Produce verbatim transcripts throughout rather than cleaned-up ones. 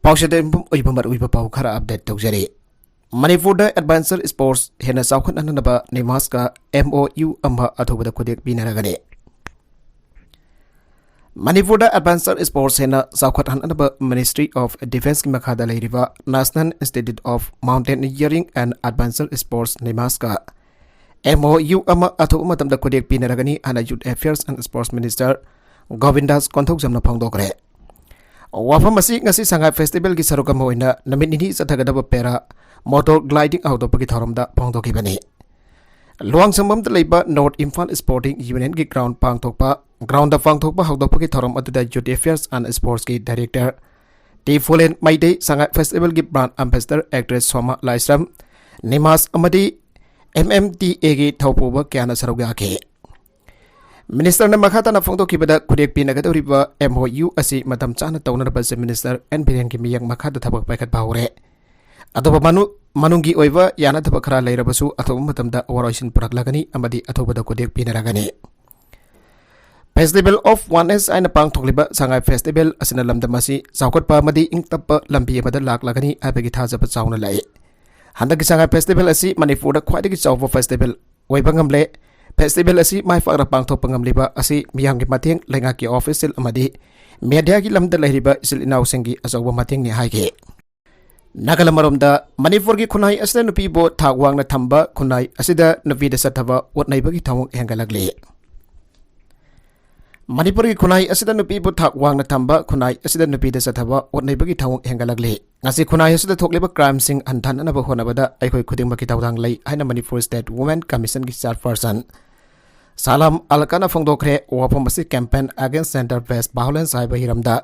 Oxidant ꯑꯣꯏꯕ ꯃꯔꯨꯑꯣꯏꯕ ꯄꯥꯎ ꯈꯔ ꯑꯞꯗꯦꯠ ꯇꯧꯖꯔꯤ꯫ ꯃꯅꯤꯄꯨꯔꯗ ꯑꯦꯗꯚꯦꯟꯆꯔ ꯁ꯭ꯄꯣꯔꯠꯁ ꯍꯦꯟꯅ ꯆꯥꯎꯈꯠꯍꯟꯅꯕ ꯅꯤꯃꯥꯁꯀ ꯑꯦꯝ ꯑꯣ ꯌꯨ ꯑꯃ ꯑꯊꯨꯕꯗ ꯈꯨꯗꯦꯛ ꯄꯤꯅꯔꯒꯅꯤ꯫ ꯃꯅꯤꯄꯨꯔꯗ ꯑꯦꯗꯚꯦꯟꯆꯔ ꯁ꯭ꯄꯣꯔꯠꯁ ꯍꯦꯟꯅ ꯆꯥꯎꯈꯠꯍꯟꯅꯕ Ministry of Defenceꯀꯤ ꯃꯈꯥꯗ ꯂꯩꯔꯤꯕ National Institute of Mountaineering and Adventure Sports ꯅꯤꯃꯥꯁꯀ ꯑꯦꯝ ꯑꯣ ꯌꯨ ꯑꯃ ꯑꯊꯨꯕ ꯃꯇꯝꯗ ꯈꯨꯗꯦꯛ ꯄꯤꯅꯔꯒꯅꯤ ꯍꯥꯏꯅ Youth Affairs and Sports Minister ꯒꯣꯕꯤꯟꯗꯥꯁ ꯀꯣꯟꯊꯧꯖꯝꯅ ꯐꯣꯡꯗꯣꯛꯈ꯭ꯔꯦ꯫ ꯋꯥꯐꯝ ꯑꯁꯤ ꯉꯁꯤ ꯁꯉꯥꯏ ꯐꯦꯁꯇꯤꯚꯦꯜꯒꯤ ꯁꯔꯨꯛ ꯑꯃ ꯑꯣꯏꯅ ꯅꯨꯃꯤꯠ ꯅꯤꯅꯤ ꯆꯠꯊꯒꯗꯕ ꯄꯦꯔꯥ ꯃꯣꯇꯣꯔ ꯒ꯭ꯂꯥꯏꯗꯤꯡ ꯍꯧꯗꯣꯛꯄꯒꯤ ꯊꯧꯔꯝꯗ ꯐꯣꯡꯗꯣꯛꯈꯤꯕꯅꯤ꯫ ꯂꯨꯋꯥꯡꯁꯪꯕꯝꯗ ꯂꯩꯕ ꯅꯣꯔꯠ ꯏꯝꯐꯥꯜ ꯁ꯭ꯄꯣꯔꯇꯤꯡ ꯌꯨꯅꯤꯌꯟꯒꯤ ꯒ꯭ꯔꯥꯎꯟ ꯄꯥꯡꯊꯣꯛꯄ, ꯒ꯭ꯔꯥꯎꯟꯗ ꯄꯥꯡꯊꯣꯛꯄ ꯍꯧꯗꯣꯛꯄꯒꯤ ꯊꯧꯔꯝ ꯑꯗꯨꯗ Youth Affairs and Sportsꯀꯤ Director ꯇꯤ ꯐꯨꯂꯦꯟ ꯃꯩꯇꯩ, ꯁꯉꯥꯏ ꯐꯦꯁꯇꯤꯚꯦꯜꯒꯤ Brand Ambassador Actress ꯁꯣꯃꯥ ꯂꯥꯏꯁ꯭ꯔꯝ, ꯅꯤꯃꯥꯁ ꯑꯃꯗꯤ ꯑꯦꯝ ꯑꯦꯝ ꯇꯤ ꯑꯦꯒꯤ ꯊꯧꯄꯨꯕ ꯀꯌꯥꯅ ꯁꯔꯨꯛ ꯌꯥꯈꯤ꯫ ꯃꯤꯅꯤꯁꯇꯔꯅ ꯃꯈꯥ ꯇꯥꯅ ꯐꯣꯡꯗꯣꯛꯈꯤꯕꯗ, ꯈꯨꯗꯦꯛ ꯄꯤꯅꯒꯗꯧꯔꯤꯕ ꯑꯦꯝ ꯑꯣ ꯌꯨ ꯑꯁꯤ ꯃꯇꯝ ꯆꯥꯅ ꯇꯧꯅꯅꯕ Chief Minister ꯑꯦꯟ ꯕꯤꯔꯦꯟꯒꯤ ꯃꯤꯠꯌꯦꯡ ꯃꯈꯥꯗ ꯊꯕꯛ ꯄꯥꯏꯈꯠꯄ ꯍꯧꯔꯦ꯫ ꯑꯗꯨꯕꯨ ꯃꯅꯨ-, ꯃꯅꯨꯡꯒꯤ ꯑꯣꯏꯕ ꯌꯥꯅꯗꯕ ꯈꯔ ꯂꯩꯔꯕꯁꯨ ꯑꯊꯨꯕ ꯃꯇꯝꯗ ꯋꯥꯔꯣꯏꯁꯤꯟ ꯄꯨꯔꯛꯂꯒꯅꯤ ꯑꯃꯗꯤ ꯑꯊꯨꯕꯗ ꯈꯨꯗꯦꯛ ꯄꯤꯅꯔꯒꯅꯤ꯫ Festival of Oneness ꯍꯥꯏꯅ ꯄꯥꯡꯊꯣꯛꯂꯤꯕ ꯁꯉꯥꯏ ꯐꯦꯁꯇꯤꯚꯦꯜ ꯑꯁꯤꯅ ꯂꯝꯗꯝ ꯑꯁꯤ ꯆꯥꯎꯈꯠꯄ ꯑꯃꯗꯤ ꯏꯪ ꯇꯞꯄ ꯂꯝꯕꯤ ꯑꯃꯗ ꯂꯥꯛꯂꯒꯅꯤ ꯍꯥꯏꯕꯒꯤ ꯊꯥꯖꯕ ꯆꯥꯎꯅ ꯂꯩ꯫ ꯍꯟꯗꯛꯀꯤ ꯁꯉꯥꯏ ꯐꯦꯁꯇꯤꯚꯦꯜ ꯑꯁꯤ ꯃꯅꯤꯄꯨꯔꯗ ꯈ꯭ꯋꯥꯏꯗꯒꯤ ꯆꯥꯎꯕ ꯐꯦꯁꯇꯤꯚꯦꯜ ꯑꯣꯏꯕ ꯉꯝꯂꯦ꯫ ꯐꯦꯁꯇꯤꯚꯦꯜ ꯑꯁꯤ ꯃꯥꯏ ꯄꯥꯛꯅ ꯄꯥꯡꯊꯣꯛꯄ ꯉꯝꯂꯤꯕ ꯑꯁꯤ ꯃꯤꯌꯥꯝꯒꯤ ꯃꯇꯦꯡ, ꯂꯩꯉꯥꯛꯀꯤ ꯑꯣꯐꯤꯁꯤꯌꯦꯜ ꯑꯃꯗꯤ ꯃꯦꯗꯤꯌꯥꯒꯤ ꯂꯝꯗ ꯂꯩꯔꯤꯕ ꯏꯆꯤꯜ ꯏꯅꯥꯎꯁꯤꯡꯒꯤ ꯑꯆꯧꯕ ꯃꯇꯦꯡꯅꯤ ꯍꯥꯏꯈꯤ꯫ ꯅꯥꯒꯥꯂꯦꯟ ꯃꯔꯣꯝꯗ, ꯃꯅꯤꯄꯨꯔꯒꯤ ꯈꯨꯟꯅꯥꯏ ꯑꯁꯤꯗ ꯅꯨꯄꯤꯕꯨ ꯊꯥꯛ ꯋꯥꯡꯅ ꯊꯝꯕ, ꯈꯨꯟꯅꯥꯏ ꯑꯁꯤꯗ ꯅꯨꯄꯤꯗ ꯆꯠꯊꯕ ꯑꯣꯠ ꯅꯩꯕꯒꯤ ꯊꯧꯑꯣꯡ ꯍꯦꯟꯒꯠꯂꯛꯂꯤ꯫ ꯃꯅꯤꯄꯨꯔꯒꯤ ꯈꯨꯟꯅꯥꯏ ꯑꯁꯤꯗ ꯅꯨꯄꯤꯕꯨ ꯊꯥꯛ ꯋꯥꯡꯅ ꯊꯝꯕ, ꯈꯨꯟꯅꯥꯏ ꯑꯁꯤꯗ ꯅꯨꯄꯤꯗ ꯆꯠꯊꯕ ꯑꯣꯠ ꯅꯩꯕꯒꯤ ꯊꯧꯑꯣꯡ ꯍꯦꯟꯒꯠꯂꯛꯂꯤ꯫ ꯉꯁꯤ ꯈꯨꯟꯅꯥꯏ ꯑꯁꯤꯗ ꯊꯣꯛꯂꯤꯕ ꯀ꯭ꯔꯥꯏꯝꯁꯤꯡ ꯍꯟꯊꯍꯟꯅꯕ ꯍꯣꯠꯅꯕꯗ ꯑꯩꯈꯣꯏ ꯈꯨꯗꯤꯡꯃꯛꯀꯤ ꯊꯧꯗꯥꯡ ꯂꯩ ꯍꯥꯏꯅ ꯃꯅꯤꯄꯨꯔ ꯁ꯭ꯇꯦꯠ ꯋꯨꯃꯦꯟ ꯀꯃꯤꯁꯟꯒꯤ ꯆꯤꯌꯔꯄꯔꯁꯟ ꯁꯥꯂꯥꯝ ꯑꯜꯀꯥꯅ ꯐꯣꯡꯗꯣꯛꯈ꯭ꯔꯦ꯫ ꯋꯥꯐꯝ ꯑꯁꯤ Campaign Against Gender Based Violence ꯍꯥꯏꯕ ꯍꯤꯔꯝꯗ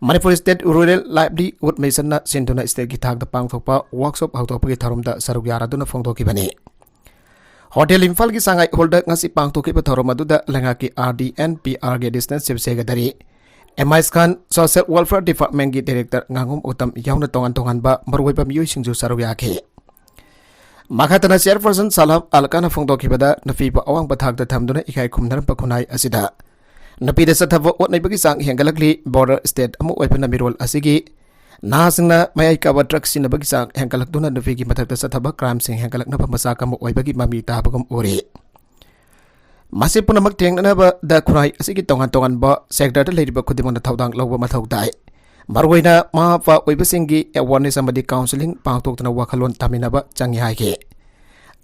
ꯃꯅꯤꯄꯨꯔ ꯁ꯭ꯇꯦꯠ ꯔꯨꯔꯦꯜ ꯂꯥꯏꯚꯂꯤꯍꯨꯗ ꯃꯤꯁꯟꯅ ꯁꯤꯟꯗꯨꯅ ꯁ꯭ꯇꯦꯠꯀꯤ ꯊꯥꯛꯇ ꯄꯥꯡꯊꯣꯛꯄ ꯋꯥꯔꯛꯁꯣꯞ ꯍꯧꯗꯣꯛꯄꯒꯤ ꯊꯧꯔꯝꯗ ꯁꯔꯨꯛ ꯌꯥꯔꯗꯨꯅ ꯐꯣꯡꯗꯣꯛꯈꯤꯕꯅꯤ꯫ ꯍꯣꯇꯦꯜ ꯏꯝꯐꯥꯜꯒꯤ ꯁꯉꯥꯏ ꯍꯣꯜꯗ ꯉꯁꯤ ꯄꯥꯡꯊꯣꯛꯈꯤꯕ ꯊꯧꯔꯝ ꯑꯗꯨꯗ ꯂꯩꯉꯥꯛꯀꯤ R D and P Rꯒꯤ Additional Chief Secretary M ice Khan, Social Welfare Departmentꯀꯤ Director ꯉꯥꯉꯣꯝ Uttam ꯌꯥꯎꯅ ꯇꯣꯉꯥꯟ ꯇꯣꯉꯥꯟꯕ ꯃꯔꯨꯑꯣꯏꯕ ꯃꯤꯑꯣꯏꯁꯤꯡꯁꯨ ꯁꯔꯨꯛ ꯌꯥꯈꯤ꯫ ꯃꯈꯥ ꯇꯥꯅ ꯆꯤꯌꯔꯄꯔꯁꯟ ꯁꯥꯂꯥꯝ ꯑꯜꯀꯥꯅ ꯐꯣꯡꯗꯣꯛꯈꯤꯕꯗ, ꯅꯨꯄꯤꯕꯨ ꯑꯋꯥꯡꯕ ꯊꯥꯛꯇ ꯊꯝꯗꯨꯅ ꯏꯀꯥꯏ ꯈꯨꯝꯅꯔꯝꯕ ꯈꯨꯟꯅꯥꯏ ꯑꯁꯤꯗ ꯅꯨꯄꯤꯗ ꯆꯠꯊꯕ ꯑꯣꯠ ꯅꯩꯕꯒꯤ ꯆꯥꯡ ꯍꯦꯟꯒꯠꯂꯛꯂꯤ꯫ Border state ꯑꯃ ꯑꯣꯏꯕꯅ ꯃꯤꯔꯣꯜ ꯑꯁꯤꯒꯤ ꯅꯍꯥꯁꯤꯡꯅ ꯃꯌꯥꯏ ꯀꯥꯕ ꯗ꯭ꯔꯒ ꯁꯤꯖꯤꯟꯅꯕꯒꯤ ꯆꯥꯡ ꯍꯦꯟꯒꯠꯂꯛꯇꯨꯅ ꯅꯨꯄꯤꯒꯤ ꯃꯊꯛꯇ ꯆꯠꯊꯕ ꯀ꯭ꯔꯥꯏꯝꯁꯤꯡ ꯍꯦꯟꯒꯠꯂꯛꯅꯕ ꯃꯆꯥꯛ ꯑꯃ ꯑꯣꯏꯕꯒꯤ ꯃꯃꯤ ꯇꯥꯕꯒꯨꯝ ꯎꯔꯤ꯫ ꯃꯁꯤ ꯄꯨꯝꯅꯃꯛ ꯊꯦꯡꯅꯅꯕꯗ ꯈꯨꯟꯅꯥꯏ ꯑꯁꯤꯒꯤ ꯇꯣꯉꯥꯟ ꯇꯣꯉꯥꯟꯕ ꯁꯦꯛꯇꯔꯗ ꯂꯩꯔꯤꯕ ꯈꯨꯗꯤꯡꯃꯛꯅ ꯊꯧꯗꯥꯡ ꯂꯧꯕ ꯃꯊꯧ ꯇꯥꯏ꯫ ꯃꯔꯨꯑꯣꯏꯅ ꯃꯃꯥ ꯃꯄꯥ ꯑꯣꯏꯕꯁꯤꯡꯒꯤ ꯑꯦꯋꯥꯔꯅꯦꯁ ꯑꯃꯗꯤ ꯀꯥꯎꯟꯁꯤꯂꯤꯡ ꯄꯥꯡꯊꯣꯛꯇꯨꯅ ꯋꯥꯈꯜꯂꯣꯟ ꯇꯝꯃꯤꯟꯅꯕ ꯆꯪꯏ ꯍꯥꯏꯈꯤ꯫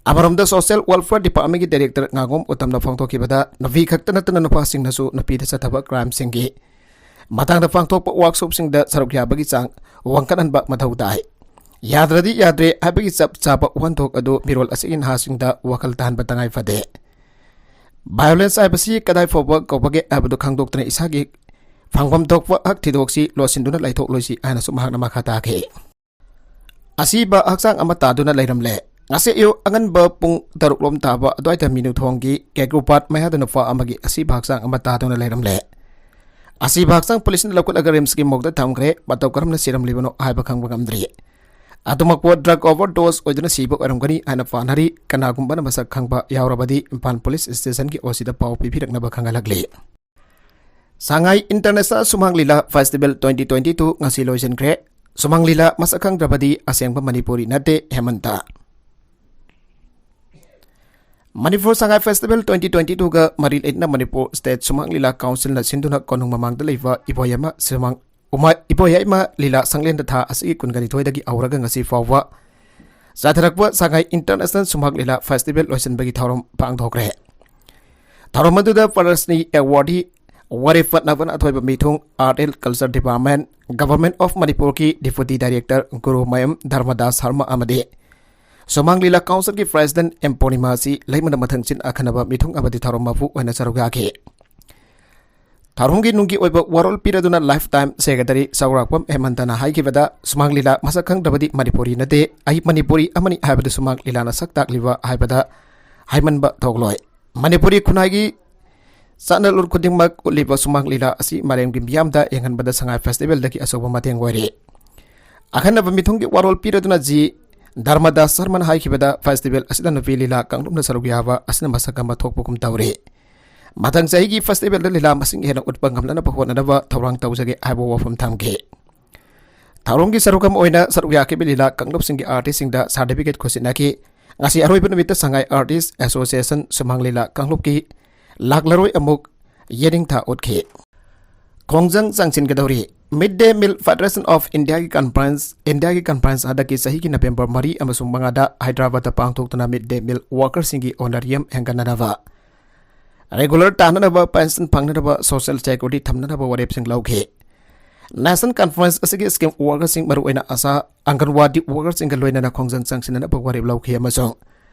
ꯑꯃꯔꯣꯝꯗ ꯁꯣꯁꯤꯌꯦꯜ ꯋꯦꯜꯐꯤꯌꯔ ꯗꯤꯄꯥꯔꯠꯃꯦꯟꯒꯤ ꯗꯥꯏꯔꯦꯛꯇꯔ ꯉꯥꯉꯣꯝ ꯎꯇꯝꯅ ꯐꯣꯡꯗꯣꯛꯈꯤꯕꯗ ꯅꯨꯄꯤ ꯈꯛꯇ ꯅꯠꯇꯅ ꯅꯨꯄꯥꯁꯤꯡꯅꯁꯨ ꯅꯨꯄꯤꯗ ꯆꯠꯊꯕ ꯀ꯭ꯔꯥꯏꯝꯁꯤꯡꯒꯤ ꯃꯇꯥꯡꯗ ꯄꯥꯡꯊꯣꯛꯄ ꯋꯥꯔꯛꯁꯣꯞꯁꯤꯡꯗ ꯁꯔꯨꯛ ꯌꯥꯕꯒꯤ ꯆꯥꯡ ꯋꯥꯡꯈꯠꯍꯟꯕ ꯃꯊꯧ ꯇꯥꯏ꯫ ꯌꯥꯗ꯭ꯔꯗꯤ ꯌꯥꯗ꯭ꯔꯦ ꯍꯥꯏꯕꯒꯤ ꯆꯞ ꯆꯥꯕ ꯋꯥꯍꯟꯊꯣꯛ ꯑꯗꯨ ꯃꯤꯔꯣꯜ ꯑꯁꯤꯒꯤ ꯅꯍꯥꯁꯤꯡꯗ ꯋꯥꯈꯜ ꯇꯥꯍꯟꯕ ꯇꯉꯥꯏ ꯐꯗꯦ꯫ ꯚꯥꯏꯑꯣꯂꯦꯟꯁ ꯍꯥꯏꯕꯁꯤ ꯀꯗꯥꯏ ꯐꯥꯎꯕ ꯀꯧꯕꯒꯦ ꯍꯥꯏꯕꯗꯨ ꯈꯪꯗꯣꯛꯇꯨꯅ ꯏꯁꯥꯒꯤ ꯐꯪꯐꯝ ꯊꯣꯛꯄ ꯍꯛ ꯊꯤꯗꯣꯛꯁꯤ, ꯂꯣꯠꯁꯤꯟꯗꯨꯅ ꯂꯩꯊꯣꯛꯂꯣꯏꯁꯤ ꯍꯥꯏꯅꯁꯨ ꯃꯍꯥꯛꯅ ꯃꯈꯥ ꯇꯥꯈꯤ꯫ ꯑꯁꯤꯕ ꯍꯛꯆꯥꯡ ꯑꯃ ꯇꯥꯗꯨꯅ ꯂꯩꯔꯝꯂꯦ꯫ ꯉꯁꯤ ꯑꯌꯨꯛ ꯑꯉꯟꯕ ꯄꯨꯡ ꯇꯔꯨꯛ ꯂꯣꯝ ꯇꯥꯕ ꯑꯗꯨꯋꯥꯏꯗ ꯃꯤꯅꯨꯊꯣꯡꯒꯤ ꯀꯦꯒ꯭ꯔꯨꯄꯥꯠ ꯃꯌꯥꯗ ꯅꯨꯄꯥ ꯑꯃꯒꯤ ꯑꯁꯤꯕ ꯍꯛꯆꯥꯡ ꯑꯃ ꯇꯥꯗꯨꯅ ꯂꯩꯔꯝꯂꯦ꯫ ꯑꯁꯤꯕ ꯍꯛꯆꯥꯡ ꯄꯨꯂꯤꯁꯅ ꯂꯧꯈꯠꯂꯒ ꯔꯤꯝꯁꯀꯤ ꯃꯣꯔꯒꯇ ꯊꯝꯈ꯭ꯔꯦ꯫ ꯃꯇꯧ ꯀꯔꯝꯅ ꯁꯤꯔꯝꯂꯤꯕꯅꯣ ꯍꯥꯏꯕ ꯈꯪꯕ ꯉꯝꯗ꯭ꯔꯤ꯫ ꯑꯗꯨꯃꯛꯄꯨ ꯗ꯭ꯔꯒ ꯑꯣꯚꯔꯗꯣꯁ ꯑꯣꯏꯗꯨꯅ ꯁꯤꯕ ꯑꯣꯏꯔꯝꯒꯅꯤ ꯍꯥꯏꯅ ꯄꯥꯅꯔꯤ꯫ ꯀꯅꯥꯒꯨꯝꯕꯅ ꯃꯁꯛ ꯈꯪꯕ ꯌꯥꯎꯔꯕꯗꯤ ꯏꯝꯐꯥꯜ ꯄꯨꯂꯤꯁ ꯁ꯭ꯇꯦꯁꯟꯒꯤ ꯑꯣ ꯁꯤꯗ ꯄꯥꯎ ꯄꯤꯕꯤꯔꯛꯅꯕ ꯈꯪꯍꯜꯂꯛꯂꯤ꯫ ꯁꯉꯥꯏ ꯏꯟꯇꯔꯅꯦꯁꯅꯦꯜ ꯁꯨꯃꯥꯡ ꯂꯤꯂꯥ ꯐꯦꯁꯇꯤꯚꯦꯜ twenty twenty two ꯉꯁꯤ ꯂꯣꯏꯁꯤꯟꯈ꯭ꯔꯦ꯫ ꯁꯨꯃꯥꯡ ꯂꯤꯂꯥ ꯃꯁꯛ ꯈꯪꯗ꯭ꯔꯕꯗꯤ ꯑꯁꯦꯡꯕ ꯃꯅꯤꯄꯨꯔꯤ ꯅꯠꯇꯦ, ꯍꯦꯃꯟꯇ꯫ Manipur Sangai festival twenty twenty two ꯒ ꯃꯔꯤ ꯂꯩꯅꯅ ꯃꯅꯤꯄꯨꯔ ꯁ꯭ꯇꯦꯠ ꯁꯨꯃꯥꯡ ꯂꯤꯂꯥ ꯀꯥꯎꯟꯁꯤꯜꯅ ꯁꯤꯟꯗꯨꯅ ꯀꯣꯅꯨꯡ ꯃꯃꯥꯡꯗ ꯂꯩꯕ ꯏꯕꯣꯌꯥꯏꯃ ꯁꯨꯃꯥꯡ, ꯎꯃꯥ-, ꯏꯕꯣꯌꯥꯏꯃ ꯂꯤꯂꯥ ꯁꯪꯂꯦꯟꯗ ꯊꯥ ꯑꯁꯤꯒꯤ ꯀꯨꯟꯒ ꯅꯤꯊꯣꯏꯗꯒꯤ ꯍꯧꯔꯒ ꯉꯁꯤ ꯐꯥꯎꯕ ꯆꯠꯊꯔꯛꯄ ꯁꯉꯥꯏ ꯏꯟꯇꯔꯅꯦꯁꯅꯦꯜ ꯁꯨꯃꯥꯡ ꯂꯤꯂꯥ ꯐꯦꯁꯇꯤꯚꯦꯜ ꯂꯣꯏꯁꯤꯟꯕꯒꯤ ꯊꯧꯔꯝ ꯄꯥꯡꯊꯣꯛꯈ꯭ꯔꯦ꯫ ꯊꯧꯔꯝ ꯑꯗꯨꯗ ꯄ꯭ꯔꯗꯔꯁꯅꯤ ꯑꯦꯋꯥꯔꯗꯤ ꯋꯥꯔꯦꯞ ꯐꯠꯅꯕꯅ ꯑꯊꯣꯏꯕ ꯃꯤꯊꯨꯡ, Art and Culture Department, Government of ꯃꯅꯤꯄꯨꯔꯒꯤ Deputy Director ꯒꯨꯔꯨ ꯃꯌꯨꯝ ꯙꯔꯃꯗꯥꯁ ꯁꯔꯃ ꯑꯃꯗꯤ ꯁꯨꯃꯥꯡ ꯂꯤꯂꯥ ꯀꯥꯎꯟꯁꯤꯜꯒꯤ ꯄ꯭ꯔꯦꯁꯤꯗꯦꯟꯠ ꯑꯦꯝ ꯄꯨꯔꯅꯤꯃꯥꯁꯤ ꯂꯩꯃꯅ ꯃꯊꯪꯁꯤꯟ ꯑꯈꯟꯅꯕ ꯃꯤꯊꯨꯡ ꯑꯃꯗꯤ ꯊꯧꯔꯝ ꯃꯄꯨ ꯑꯣꯏꯅ ꯁꯔꯨꯛ ꯌꯥꯈꯤ꯫ ꯊꯧꯔꯝꯒꯤ ꯅꯨꯡꯒꯤ ꯑꯣꯏꯕ ꯋꯥꯔꯣꯜ ꯄꯤꯔꯗꯨꯅ ꯂꯥꯏꯐ ꯇꯥꯏꯝ ꯁꯦꯀ꯭ꯔꯦꯇꯔꯤ ꯆꯥꯎꯔꯥꯛꯄꯝ ꯍꯦꯃꯟꯇꯅ ꯍꯥꯏꯈꯤꯕꯗ, "ꯁꯨꯃꯥꯡ ꯂꯤꯂꯥ ꯃꯁꯛ ꯈꯪꯗ꯭ꯔꯕꯗꯤ ꯃꯅꯤꯄꯨꯔꯤ ꯅꯠꯇꯦ꯫ ꯑꯩ ꯃꯅꯤꯄꯨꯔꯤ ꯑꯃꯅꯤ ꯍꯥꯏꯕꯗꯨ ꯁꯨꯃꯥꯡ ꯂꯤꯂꯥꯅ ꯁꯛ ꯇꯥꯛꯂꯤꯕ ꯍꯥꯏꯕꯗ ꯍꯥꯏꯃꯟꯕ ꯊꯣꯛꯂꯣꯏ꯫ ꯃꯅꯤꯄꯨꯔꯤ ꯈꯨꯟꯅꯥꯏꯒꯤ ꯆꯠꯅꯂꯣꯟ ꯈꯨꯗꯤꯡꯃꯛ ꯎꯠꯂꯤꯕ ꯁꯨꯃꯥꯡ ꯂꯤꯂꯥ ꯑꯁꯤ ꯃꯥꯂꯦꯝꯒꯤ ꯃꯤꯌꯥꯝꯗ ꯌꯦꯡꯍꯟꯕꯗ ꯁꯉꯥꯏ ꯐꯦꯁꯇꯤꯚꯦꯜꯗꯒꯤ ꯑꯆꯧꯕ ꯃꯇꯦꯡ ꯑꯣꯏꯔꯤ"꯫ ꯑꯈꯟꯅꯕ ꯃꯤꯊꯨꯡꯒꯤ ꯋꯥꯔꯣꯜ ꯄꯤꯔꯗꯨꯅ ꯖꯤ ꯙꯔꯃꯗꯥꯁ ꯁꯔꯃꯅ ꯍꯥꯏꯈꯤꯕꯗ, "ꯐꯦꯁꯇꯤꯚꯦꯜ ꯑꯁꯤꯗ ꯅꯨꯄꯤ ꯂꯤꯂꯥ ꯀꯥꯡꯂꯨꯞꯅ ꯁꯔꯨꯛ ꯌꯥꯕ ꯑꯁꯤꯅ ꯃꯁꯛ ꯑꯃ ꯊꯣꯛꯄꯒꯨꯝ ꯇꯧꯔꯤ꯫ ꯃꯊꯪ ꯆꯍꯤꯒꯤ ꯐꯦꯁꯇꯤꯚꯦꯜꯗ ꯂꯤꯂꯥ ꯃꯁꯤꯡ ꯍꯦꯟꯅ ꯎꯠꯄ ꯉꯝꯅꯅꯕ ꯍꯣꯠꯅꯅꯕ ꯊꯧꯔꯥꯡ ꯇꯧꯖꯒꯦ" ꯍꯥꯏꯕ ꯋꯥꯐꯝ ꯊꯝꯈꯤ꯫ ꯊꯧꯔꯝꯒꯤ ꯁꯔꯨꯛ ꯑꯃ ꯑꯣꯏꯅ ꯁꯔꯨꯛ ꯌꯥꯈꯤꯕ ꯂꯤꯂꯥ ꯀꯥꯡꯂꯨꯞꯁꯤꯡꯒꯤ artistꯁꯤꯡꯗ certificate ꯈꯨꯠꯁꯤꯟꯅꯈꯤ꯫ ꯉꯁꯤ ꯑꯔꯣꯏꯕ ꯅꯨꯃꯤꯠꯇ ꯁꯉꯥꯏ Artist Association ꯁꯨꯃꯥꯡ ꯂꯤꯂꯥ ꯀꯥꯡꯂꯨꯞꯀꯤ ꯂꯥꯛꯂꯔꯣꯏ ꯑꯃꯨꯛ ꯌꯦꯅꯤꯡꯊꯥ ꯎꯠꯈꯤ꯫ ꯈꯣꯡꯖꯪ ꯆꯪꯁꯤꯟꯒꯗꯧꯔꯤ꯫ Mid Day Meal Federation of Indiaꯒꯤ conference, ꯏꯟꯗꯤꯌꯥꯒꯤ conference ꯍꯟꯗꯛꯀꯤ ꯆꯍꯤꯒꯤ ꯅꯕꯦꯝꯕꯔ ꯃꯔꯤ ꯑꯃꯁꯨꯡ ꯃꯉꯥꯗ ꯍꯥꯏꯗ꯭ꯔꯕꯥꯗꯇ ꯄꯥꯡꯊꯣꯛꯇꯨꯅ mid day meal workerꯁꯤꯡꯒꯤ honorarium ꯍꯦꯟꯒꯠꯅꯅꯕ, regular ꯇꯥꯅꯅꯕ, pension ꯐꯪꯅꯅꯕ, social security ꯊꯝꯅꯅꯕ ꯋꯥꯔꯦꯞꯁꯤꯡ ꯂꯧꯈꯤ꯫ National conference ꯑꯁꯤꯒꯤ scheme workerꯁꯤꯡ, ꯃꯔꯨꯑꯣꯏꯅ ꯑꯁꯥ, ꯑꯪꯒꯟꯋꯥꯗꯤ workerꯁꯤꯡꯒ ꯂꯣꯏꯅꯅ ꯈꯣꯡꯖꯪ ꯆꯪꯁꯤꯟꯅꯅꯕ ꯋꯥꯔꯦꯞ ꯂꯧꯈꯤ ꯑꯃꯁꯨꯡ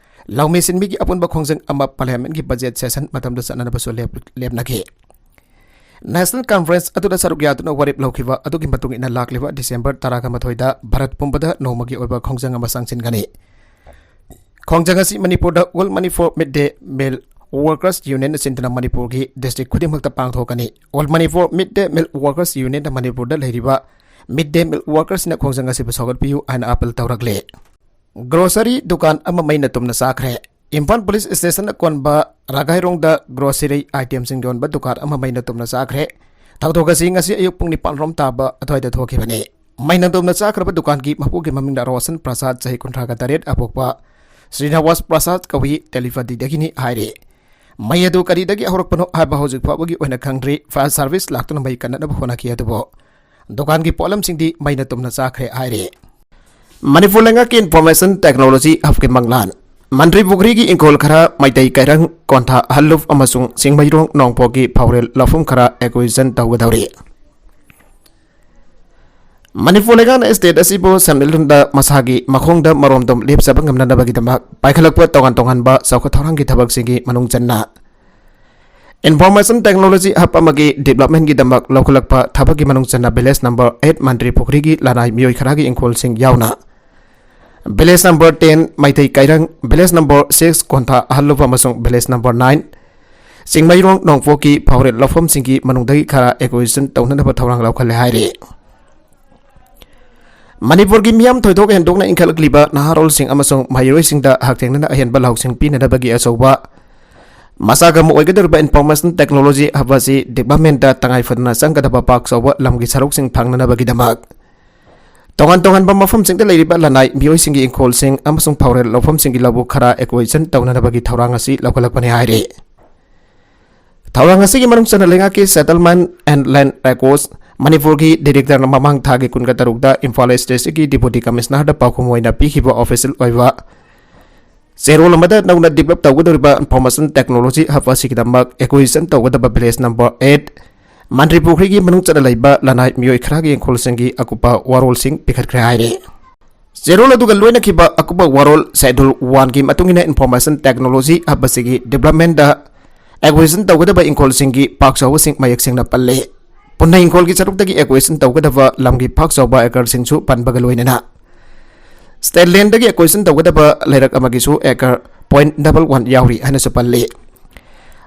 ꯂꯧꯃꯤ ꯁꯤꯟꯃꯤꯒꯤ ꯑꯄꯨꯟꯕ ꯈꯣꯡꯖꯪ ꯑꯃ parliamentꯀꯤ budget session ꯃꯇꯝꯗ ꯆꯠꯅꯅꯕꯁꯨ ꯂꯦꯞ-, ꯂꯦꯞꯅꯈꯤ꯫ National conference ꯑꯗꯨꯗ ꯁꯔꯨꯛ ꯌꯥꯗꯨꯅ ꯋꯥꯔꯦꯞ ꯂꯧꯈꯤꯕ ꯑꯗꯨꯒꯤ ꯃꯇꯨꯡ ꯏꯟꯅ ꯂꯥꯛꯂꯤꯕ ꯗꯤꯁꯦꯝꯕꯔ ꯇꯔꯥꯒ ꯃꯥꯊꯣꯏꯗ ꯚꯥꯔꯠ ꯄꯨꯝꯕꯗ ꯅꯣꯡꯃꯒꯤ ꯑꯣꯏꯕ ꯈꯣꯡꯖꯪ ꯑꯃ ꯆꯪꯁꯤꯟꯒꯅꯤ꯫ ꯈꯣꯡꯖꯪ ꯑꯁꯤ ꯃꯅꯤꯄꯨꯔꯗ All Manipur Mid Day Meal Workers Unionꯅ ꯁꯤꯟꯗꯨꯅ ꯃꯅꯤꯄꯨꯔꯒꯤ district ꯈꯨꯗꯤꯡꯃꯛꯇ ꯄꯥꯡꯊꯣꯛꯀꯅꯤ꯫ All Manipur Mid Day Meal Workers Unionꯅ ꯃꯅꯤꯄꯨꯔꯗ ꯂꯩꯔꯤꯕ mid day meal workersꯅ ꯈꯣꯡꯖꯪ ꯑꯁꯤꯕꯨ ꯁꯧꯒꯠꯄꯤꯌꯨ ꯍꯥꯏꯅ appeal ꯇꯧꯔꯛꯂꯤ꯫ Grocery ꯗꯨꯀꯥꯟ ꯑꯃ ꯃꯩꯅ ꯇꯨꯝꯅ ꯆꯥꯈ꯭ꯔꯦ꯫ ꯏꯝꯐꯥꯜ police station ꯑꯀꯣꯟꯕ ꯔꯥꯒꯥꯏꯔꯣꯡꯗ grocery itemꯁꯤꯡ ꯌꯣꯟꯕ ꯗꯨꯀꯥꯟ ꯑꯃ ꯃꯩꯅ ꯇꯨꯝꯅ ꯆꯥꯈ꯭ꯔꯦ꯫ ꯊꯧꯗꯣꯛ ꯑꯁꯤ ꯉꯁꯤ ꯑꯌꯨꯛ ꯄꯨꯡ ꯅꯤꯄꯥꯟ ꯔꯣꯝ ꯇꯥꯕ ꯑꯗꯨꯋꯥꯏꯗ ꯊꯣꯛꯈꯤꯕꯅꯤ꯫ ꯃꯩꯅ ꯇꯨꯝꯅ ꯆꯥꯈ꯭ꯔꯕ ꯗꯨꯀꯥꯟꯒꯤ ꯃꯄꯨꯒꯤ ꯃꯃꯤꯡꯅ ꯔꯣꯁꯟ ꯄ꯭ꯔꯁꯥꯗ, ꯆꯍꯤ ꯀꯨꯟꯊ꯭ꯔꯥꯒ ꯇꯔꯦꯠ, ꯑꯄꯣꯛꯄ ꯁ꯭ꯔꯤꯅꯤꯋꯥꯁ ꯄ꯭ꯔꯁꯥꯗ ꯀꯧꯏ, ꯇꯦꯂꯤꯄꯇꯤꯗꯒꯤꯅꯤ ꯍꯥꯏꯔꯤ꯫ ꯃꯩ ꯑꯗꯨ ꯀꯔꯤꯗꯒꯤ ꯍꯧꯔꯛꯄꯅꯣ ꯍꯥꯏꯕ ꯍꯧꯖꯤꯛ ꯐꯥꯎꯕꯒꯤ ꯑꯣꯏꯅ ꯈꯪꯗ꯭ꯔꯤ꯫ Fire service ꯂꯥꯛꯇꯨꯅ ꯃꯩ ꯀꯟꯅꯅꯕ ꯍꯣꯠꯅꯈꯤ, ꯑꯗꯨꯕꯨ ꯗꯨꯀꯥꯟꯒꯤ ꯄꯣꯠꯂꯝꯁꯤꯡꯗꯤ ꯃꯩꯅ ꯇꯨꯝꯅ ꯆꯥꯈ꯭ꯔꯦ ꯍꯥꯏꯔꯤ꯫ ꯃꯅꯤꯄꯨꯔ ꯂꯩꯉꯥꯛꯀꯤ Information Technology Hubꯀꯤ ꯃꯪꯂꯥꯟ꯫ ꯃꯟꯇ꯭ꯔꯤ ꯄꯨꯈ꯭ꯔꯤꯒꯤ ꯏꯪꯈꯣꯜ ꯈꯔ ꯃꯩꯇꯩ ꯀꯩꯔꯪ, ꯀꯣꯟꯊꯥ, ꯍꯜꯂꯨꯞ ꯑꯃꯁꯨꯡ ꯆꯤꯡꯃꯩꯔꯣꯡ ꯅꯣꯡꯄꯣꯛꯀꯤ ꯐꯧꯔꯦꯜ ꯂꯧꯐꯝ ꯈꯔ acquisition ꯇꯧꯒꯗꯧꯔꯤ꯫ ꯃꯅꯤꯄꯨꯔ ꯂꯩꯉꯥꯛꯅ state ꯑꯁꯤꯕꯨ ꯁꯦꯟꯃꯤꯠꯂꯣꯟꯗ ꯃꯁꯥꯒꯤ ꯃꯈꯣꯡꯗ ꯃꯔꯣꯝꯗꯣꯝ ꯂꯦꯞꯆꯕ ꯉꯝꯅꯅꯕꯒꯤꯗꯃꯛ ꯄꯥꯏꯈꯠꯂꯛꯄ ꯇꯣꯉꯥꯟ ꯇꯣꯉꯥꯟꯕ ꯆꯥꯎꯈꯠ ꯊꯧꯔꯥꯡꯒꯤ ꯊꯕꯛꯁꯤꯡꯒꯤ ꯃꯅꯨꯡ ꯆꯟꯅ Information Technology Hub ꯑꯃꯒꯤ developmentꯀꯤꯗꯃꯛ ꯂꯧꯈꯠꯂꯛꯄ ꯊꯕꯛꯀꯤ ꯃꯅꯨꯡ ꯆꯟꯅ village number eight ꯃꯟꯇ꯭ꯔꯤ ꯄꯨꯈ꯭ꯔꯤꯒꯤ ꯂꯅꯥꯏ ꯃꯤꯑꯣꯏ ꯈꯔꯒꯤ ꯏꯪꯈꯣꯜꯁꯤꯡ ꯌꯥꯎꯅ village number ten Meitei ꯀꯩꯔꯪ, village number six ꯀꯣꯟꯊꯥ ꯑꯍꯜꯂꯨꯞ ꯑꯃꯁꯨꯡ village number nine ꯆꯤꯡꯃꯩꯔꯣꯡ ꯅꯣꯡꯄꯣꯛꯀꯤ ꯐꯧꯔꯦꯜ ꯂꯧꯐꯝꯁꯤꯡꯒꯤ ꯃꯅꯨꯡꯗꯒꯤ ꯈꯔ acquisition ꯇꯧꯅꯅꯕ ꯊꯧꯔꯥꯡ ꯂꯧꯈꯠꯂꯦ ꯍꯥꯏꯔꯤ꯫ ꯃꯅꯤꯄꯨꯔꯒꯤ ꯃꯤꯌꯥꯝ ꯊꯣꯏꯗꯣꯛ ꯍꯦꯟꯗꯣꯛꯅ ꯏꯟꯈꯠꯂꯛꯂꯤꯕ ꯅꯍꯥꯔꯣꯜꯁꯤꯡ ꯑꯃꯁꯨꯡ ꯃꯍꯩꯔꯣꯏꯁꯤꯡꯗ ꯍꯛꯊꯦꯡꯅꯅ ꯑꯍꯦꯟꯕ ꯂꯧꯁꯤꯡ ꯄꯤꯅꯅꯕꯒꯤ ꯑꯆꯧꯕ ꯃꯆꯥꯛ ꯑꯃ ꯑꯣꯏꯒꯗꯧꯔꯤꯕ Information Technology Hub ꯑꯁꯤ developmentꯇ ꯇꯉꯥꯏ ꯐꯗꯅ ꯆꯪꯒꯗꯕ ꯄꯥꯛ ꯆꯥꯎꯕ ꯂꯝꯒꯤ ꯁꯔꯨꯛꯁꯤꯡ ꯐꯪꯅꯅꯕꯒꯤꯗꯃꯛ ꯇꯣꯉꯥꯟ ꯇꯣꯉꯥꯟꯕ ꯃꯐꯝꯁꯤꯡꯗ ꯂꯩꯔꯤꯕ ꯂꯅꯥꯏ ꯃꯤꯑꯣꯏꯁꯤꯡꯒꯤ ꯏꯪꯈꯣꯜꯁꯤꯡ ꯑꯃꯁꯨꯡ ꯐꯥꯎꯔꯦꯜ ꯂꯧꯐꯝꯁꯤꯡꯒꯤ ꯂꯧꯕꯨꯛ ꯈꯔ acquisition ꯇꯧꯅꯅꯕꯒꯤ ꯊꯧꯔꯥꯡ ꯑꯁꯤ ꯂꯧꯈꯠꯂꯛꯄꯅꯤ ꯍꯥꯏꯔꯤ꯫ ꯊꯧꯔꯥꯡ ꯑꯁꯤꯒꯤ ꯃꯅꯨꯡ ꯆꯟꯅ ꯂꯩꯉꯥꯛꯀꯤ Settlement and Land Records ꯃꯅꯤꯄꯨꯔꯒꯤ Directorꯅ ꯃꯃꯥꯡ ꯊꯥꯒꯤ ꯀꯨꯟꯒ ꯇꯔꯨꯛꯇ ꯏꯝꯐꯥꯜ East Districtꯀꯤ Deputy Commissionerꯗ ꯄꯥꯎꯈꯨꯝ ꯑꯣꯏꯅ ꯄꯤꯈꯤꯕ official ꯑꯣꯏꯕ ꯆꯦꯔꯣꯜ ꯑꯃꯗ ꯅꯧꯅ develop ꯇꯧꯒꯗꯧꯔꯤꯕ Information Technology Hub ꯑꯁꯤꯒꯤꯗꯃꯛ acquisition ꯇꯧꯒꯗꯕ village number eight ꯃꯟꯇ꯭ꯔꯤ ꯄꯨꯈ꯭ꯔꯤꯒꯤ ꯃꯅꯨꯡ ꯆꯟꯅ ꯂꯩꯕ ꯂꯅꯥꯏ ꯃꯤꯑꯣꯏ ꯈꯔꯒꯤ ꯏꯪꯈꯣꯜꯁꯤꯡꯒꯤ ꯑꯀꯨꯞꯄ ꯋꯥꯔꯣꯜꯁꯤꯡ ꯄꯤꯈꯠꯈ꯭ꯔꯦ ꯍꯥꯏꯔꯤ꯫ ꯆꯦꯔꯣꯜ ꯑꯗꯨꯒ ꯂꯣꯏꯅꯈꯤꯕ ꯑꯀꯨꯞꯄ ꯋꯥꯔꯣꯜ Schedule Oneꯒꯤ ꯃꯇꯨꯡ ꯏꯟꯅ Information Technology Hub ꯑꯁꯤꯒꯤ developmentꯗ acquisition ꯇꯧꯒꯗꯕ ꯏꯪꯈꯣꯜꯁꯤꯡꯒꯤ ꯄꯥꯛ ꯆꯥꯎꯕꯁꯤꯡ ꯃꯌꯦꯛ ꯁꯦꯡꯅ ꯄꯜꯂꯤ꯫ ꯄꯨꯟꯅ ꯏꯪꯈꯣꯜꯒꯤ ꯁꯔꯨꯛꯇꯒꯤ acquisition ꯇꯧꯒꯗꯕ ꯂꯝꯒꯤ ꯄꯥꯛ ꯆꯥꯎꯕ acreꯁꯤꯡꯁꯨ ꯄꯟꯕꯒ ꯂꯣꯏꯅꯅ State Landꯗꯒꯤ acquisition ꯇꯧꯒꯗꯕ ꯂꯩꯔꯛ ꯑꯃꯒꯤꯁꯨ acre point double one ꯌꯥꯎꯔꯤ ꯍꯥꯏꯅꯁꯨ ꯄꯜꯂꯤ꯫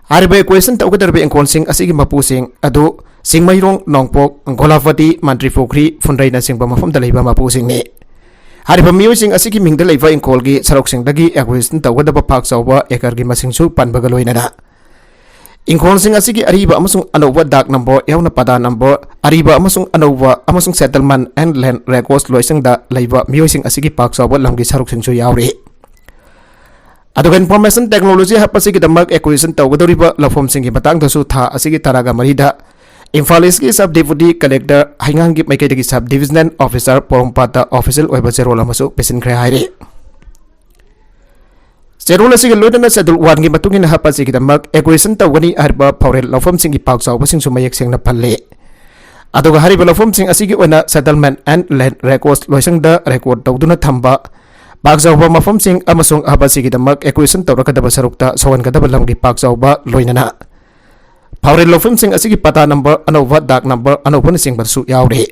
ꯍꯥꯏꯔꯤꯕ acquisition ꯇꯧꯒꯗꯧꯔꯤꯕ ꯏꯪꯈꯣꯜꯁꯤꯡ ꯑꯁꯤꯒꯤ ꯃꯄꯨꯁꯤꯡ ꯑꯗꯨ ꯆꯤꯡꯃꯩꯔꯣꯡ, ꯅꯣꯡꯄꯣꯛ, ꯒꯣꯂꯥꯄꯇꯤ, ꯃꯟꯇ꯭ꯔꯤ ꯄꯨꯈ꯭ꯔꯤ, ꯐꯨꯟꯗ꯭ꯔꯩꯅꯆꯤꯡꯕ ꯃꯐꯝꯗ ꯂꯩꯕ ꯃꯄꯨꯁꯤꯡꯅꯤ꯫ ꯍꯥꯏꯔꯤꯕ ꯃꯤꯑꯣꯏꯁꯤꯡ ꯑꯁꯤꯒꯤ ꯃꯤꯡꯗ ꯂꯩꯕ ꯏꯪꯈꯣꯜꯒꯤ ꯁꯔꯨꯛꯁꯤꯡꯗꯒꯤ acquisition ꯇꯧꯒꯗꯕ ꯄꯥꯛ ꯆꯥꯎꯕ acreꯒꯤ ꯃꯁꯤꯡꯁꯨ ꯄꯟꯕꯒ ꯂꯣꯏꯅꯅ ꯏꯪꯈꯣꯜꯁꯤꯡ ꯑꯁꯤꯒꯤ ꯑꯔꯤꯕ ꯑꯃꯁꯨꯡ ꯑꯅꯧꯕ ꯗꯥꯛ ꯅꯝꯕꯔ ꯌꯥꯎꯅ ꯄꯇꯥ ꯅꯝꯕꯔ ꯑꯔꯤꯕ ꯑꯃꯁꯨꯡ ꯑꯅꯧꯕ ꯑꯃꯁꯨꯡ Settlement and Land Records ꯂꯣꯏꯁꯪꯗ ꯂꯩꯕ ꯃꯤꯑꯣꯏꯁꯤꯡ ꯑꯁꯤꯒꯤ ꯄꯥꯛ ꯆꯥꯎꯕ ꯂꯝꯒꯤ ꯁꯔꯨꯛꯁꯤꯡꯁꯨ ꯌꯥꯎꯔꯤ꯫ ꯑꯗꯨꯒ Information Technology Hub ꯑꯁꯤꯒꯤꯗꯃꯛ acquisition ꯇꯧꯒꯗꯧꯔꯤꯕ ꯂꯧꯐꯝꯁꯤꯡꯒꯤ ꯃꯇꯥꯡꯗꯁꯨ ꯊꯥ ꯑꯁꯤꯒꯤ ꯇꯔꯥꯒ ꯃꯔꯤꯗ ꯏꯝꯐꯥꯜ Eastꯀꯤ Sub Deputy Collector, ꯍꯩꯉꯥꯡꯒꯤ ꯃꯥꯏꯀꯩꯗꯒꯤ Sub Divisional Officer ꯄꯣꯔꯣꯝꯄꯥꯠꯇ official ꯑꯣꯏꯕ ꯆꯦꯔꯣꯜ ꯑꯃꯁꯨ ꯄꯤꯁꯤꯟꯈ꯭ꯔꯦ ꯍꯥꯏꯔꯤ꯫ ꯆꯦꯔꯣꯜ ꯑꯁꯤꯒ ꯂꯣꯏꯅꯅ Schedule Oneꯒꯤ ꯃꯇꯨꯡ ꯏꯟꯅ Hub ꯑꯁꯤꯒꯤꯗꯃꯛ acquisition ꯇꯧꯒꯅꯤ ꯍꯥꯏꯔꯤꯕ ꯐꯥꯎꯔꯦꯜ ꯂꯧꯐꯝꯁꯤꯡꯒꯤ ꯄꯥꯛ ꯆꯥꯎꯕꯁꯤꯡꯁꯨ ꯃꯌꯦꯛ ꯁꯦꯡꯅ ꯄꯜꯂꯤ꯫ ꯑꯗꯨꯒ ꯍꯥꯏꯔꯤꯕ ꯂꯧꯐꯝꯁꯤꯡ ꯑꯁꯤꯒꯤ ꯑꯣꯏꯅ Settlement and Land Records ꯂꯣꯏꯁꯪꯗ record ꯇꯧꯗꯨꯅ ꯊꯝꯕ ꯄꯥꯛ ꯆꯥꯎꯕ ꯃꯐꯝꯁꯤꯡ ꯑꯃꯁꯨꯡ Hub ꯑꯁꯤꯒꯤꯗꯃꯛ acquisition ꯇꯧꯔꯛꯀꯗꯕ ꯁꯔꯨꯛꯇ ꯁꯣꯛꯍꯟꯒꯗꯕ ꯂꯝꯒꯤ ꯄꯥꯛ ꯆꯥꯎꯕ, ꯂꯣꯏꯅꯅ ꯐꯥꯎꯔꯦꯜ ꯂꯧꯐꯝꯁꯤꯡ ꯑꯁꯤꯒꯤ ꯄꯇꯥ ꯅꯝꯕꯔ, ꯑꯅꯧꯕ ꯗꯥꯛ ꯅꯝꯕꯔ ꯑꯅꯧꯕꯅꯆꯤꯡꯕꯁꯨ ꯌꯥꯎꯔꯤ꯫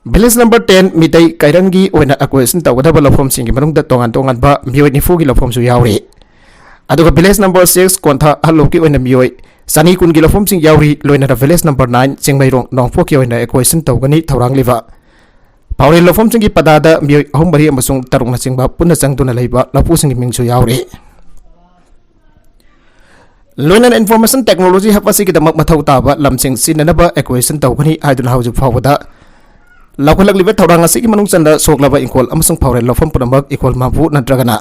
Village number ten ꯃꯤꯇꯩ ꯀꯩꯔꯪꯒꯤ ꯑꯣꯏꯅ acquisition ꯇꯧꯒꯗꯕ ꯂꯧꯐꯝꯁꯤꯡꯒꯤ ꯃꯅꯨꯡꯗ ꯇꯣꯉꯥꯟ ꯇꯣꯉꯥꯟꯕ ꯃꯤꯑꯣꯏ ꯅꯤꯐꯨꯒꯤ ꯂꯧꯐꯝꯁꯨ ꯌꯥꯎꯔꯤ꯫ ꯑꯗꯨꯒ village number six ꯀꯣꯟꯊꯥ ꯍꯜꯂꯣꯛꯀꯤ ꯑꯣꯏꯅ ꯃꯤꯑꯣꯏ ꯆꯅꯤ ꯀꯨꯟꯒꯤ ꯂꯧꯐꯝꯁꯤꯡ ꯌꯥꯎꯔꯤ꯫ ꯂꯣꯏꯅꯅ village number nine ꯆꯤꯡꯃꯩꯔꯣꯡ ꯅꯣꯡꯄꯣꯛꯀꯤ ꯑꯣꯏꯅ acquisition ꯇꯧꯒꯅꯤ ꯊꯧꯔꯥꯡꯂꯤꯕ ꯐꯥꯎꯔꯦꯜ ꯂꯧꯐꯝꯁꯤꯡꯒꯤ ꯄꯇꯥꯗ ꯃꯤꯑꯣꯏ ꯑꯍꯨꯝ ꯃꯔꯤ ꯑꯃꯁꯨꯡ ꯇꯔꯨꯛꯅꯆꯤꯡꯕ ꯄꯨꯟꯅ ꯆꯪꯗꯨꯅ ꯂꯩꯕ ꯂꯧꯄꯨꯁꯤꯡꯒꯤ ꯃꯤꯡꯁꯨ ꯌꯥꯎꯔꯤ꯫ ꯂꯣꯏꯅꯅ Information Technology Hub ꯑꯁꯤꯒꯤꯗꯃꯛ ꯃꯊꯧ ꯇꯥꯕ ꯂꯝꯁꯤꯡ ꯁꯤꯖꯤꯟꯅꯅꯕ acquisition ꯇꯧꯒꯅꯤ ꯍꯥꯏꯗꯨꯅ ꯍꯧꯖꯤꯛ ꯐꯥꯎꯕꯗ ꯂꯧꯈꯠꯂꯛꯂꯤꯕ ꯊꯧꯔꯥꯡ ꯑꯁꯤꯒꯤ ꯃꯅꯨꯡ ꯆꯟꯅ ꯁꯣꯛꯂꯕ ꯏꯪꯈꯣꯜ ꯑꯃꯁꯨꯡ ꯐꯧꯔꯦꯜ ꯂꯧꯐꯝ ꯄꯨꯝꯅꯃꯛ ꯏꯪꯈꯣꯜ ꯃꯄꯨ ꯅꯠꯇ꯭ꯔꯒꯅ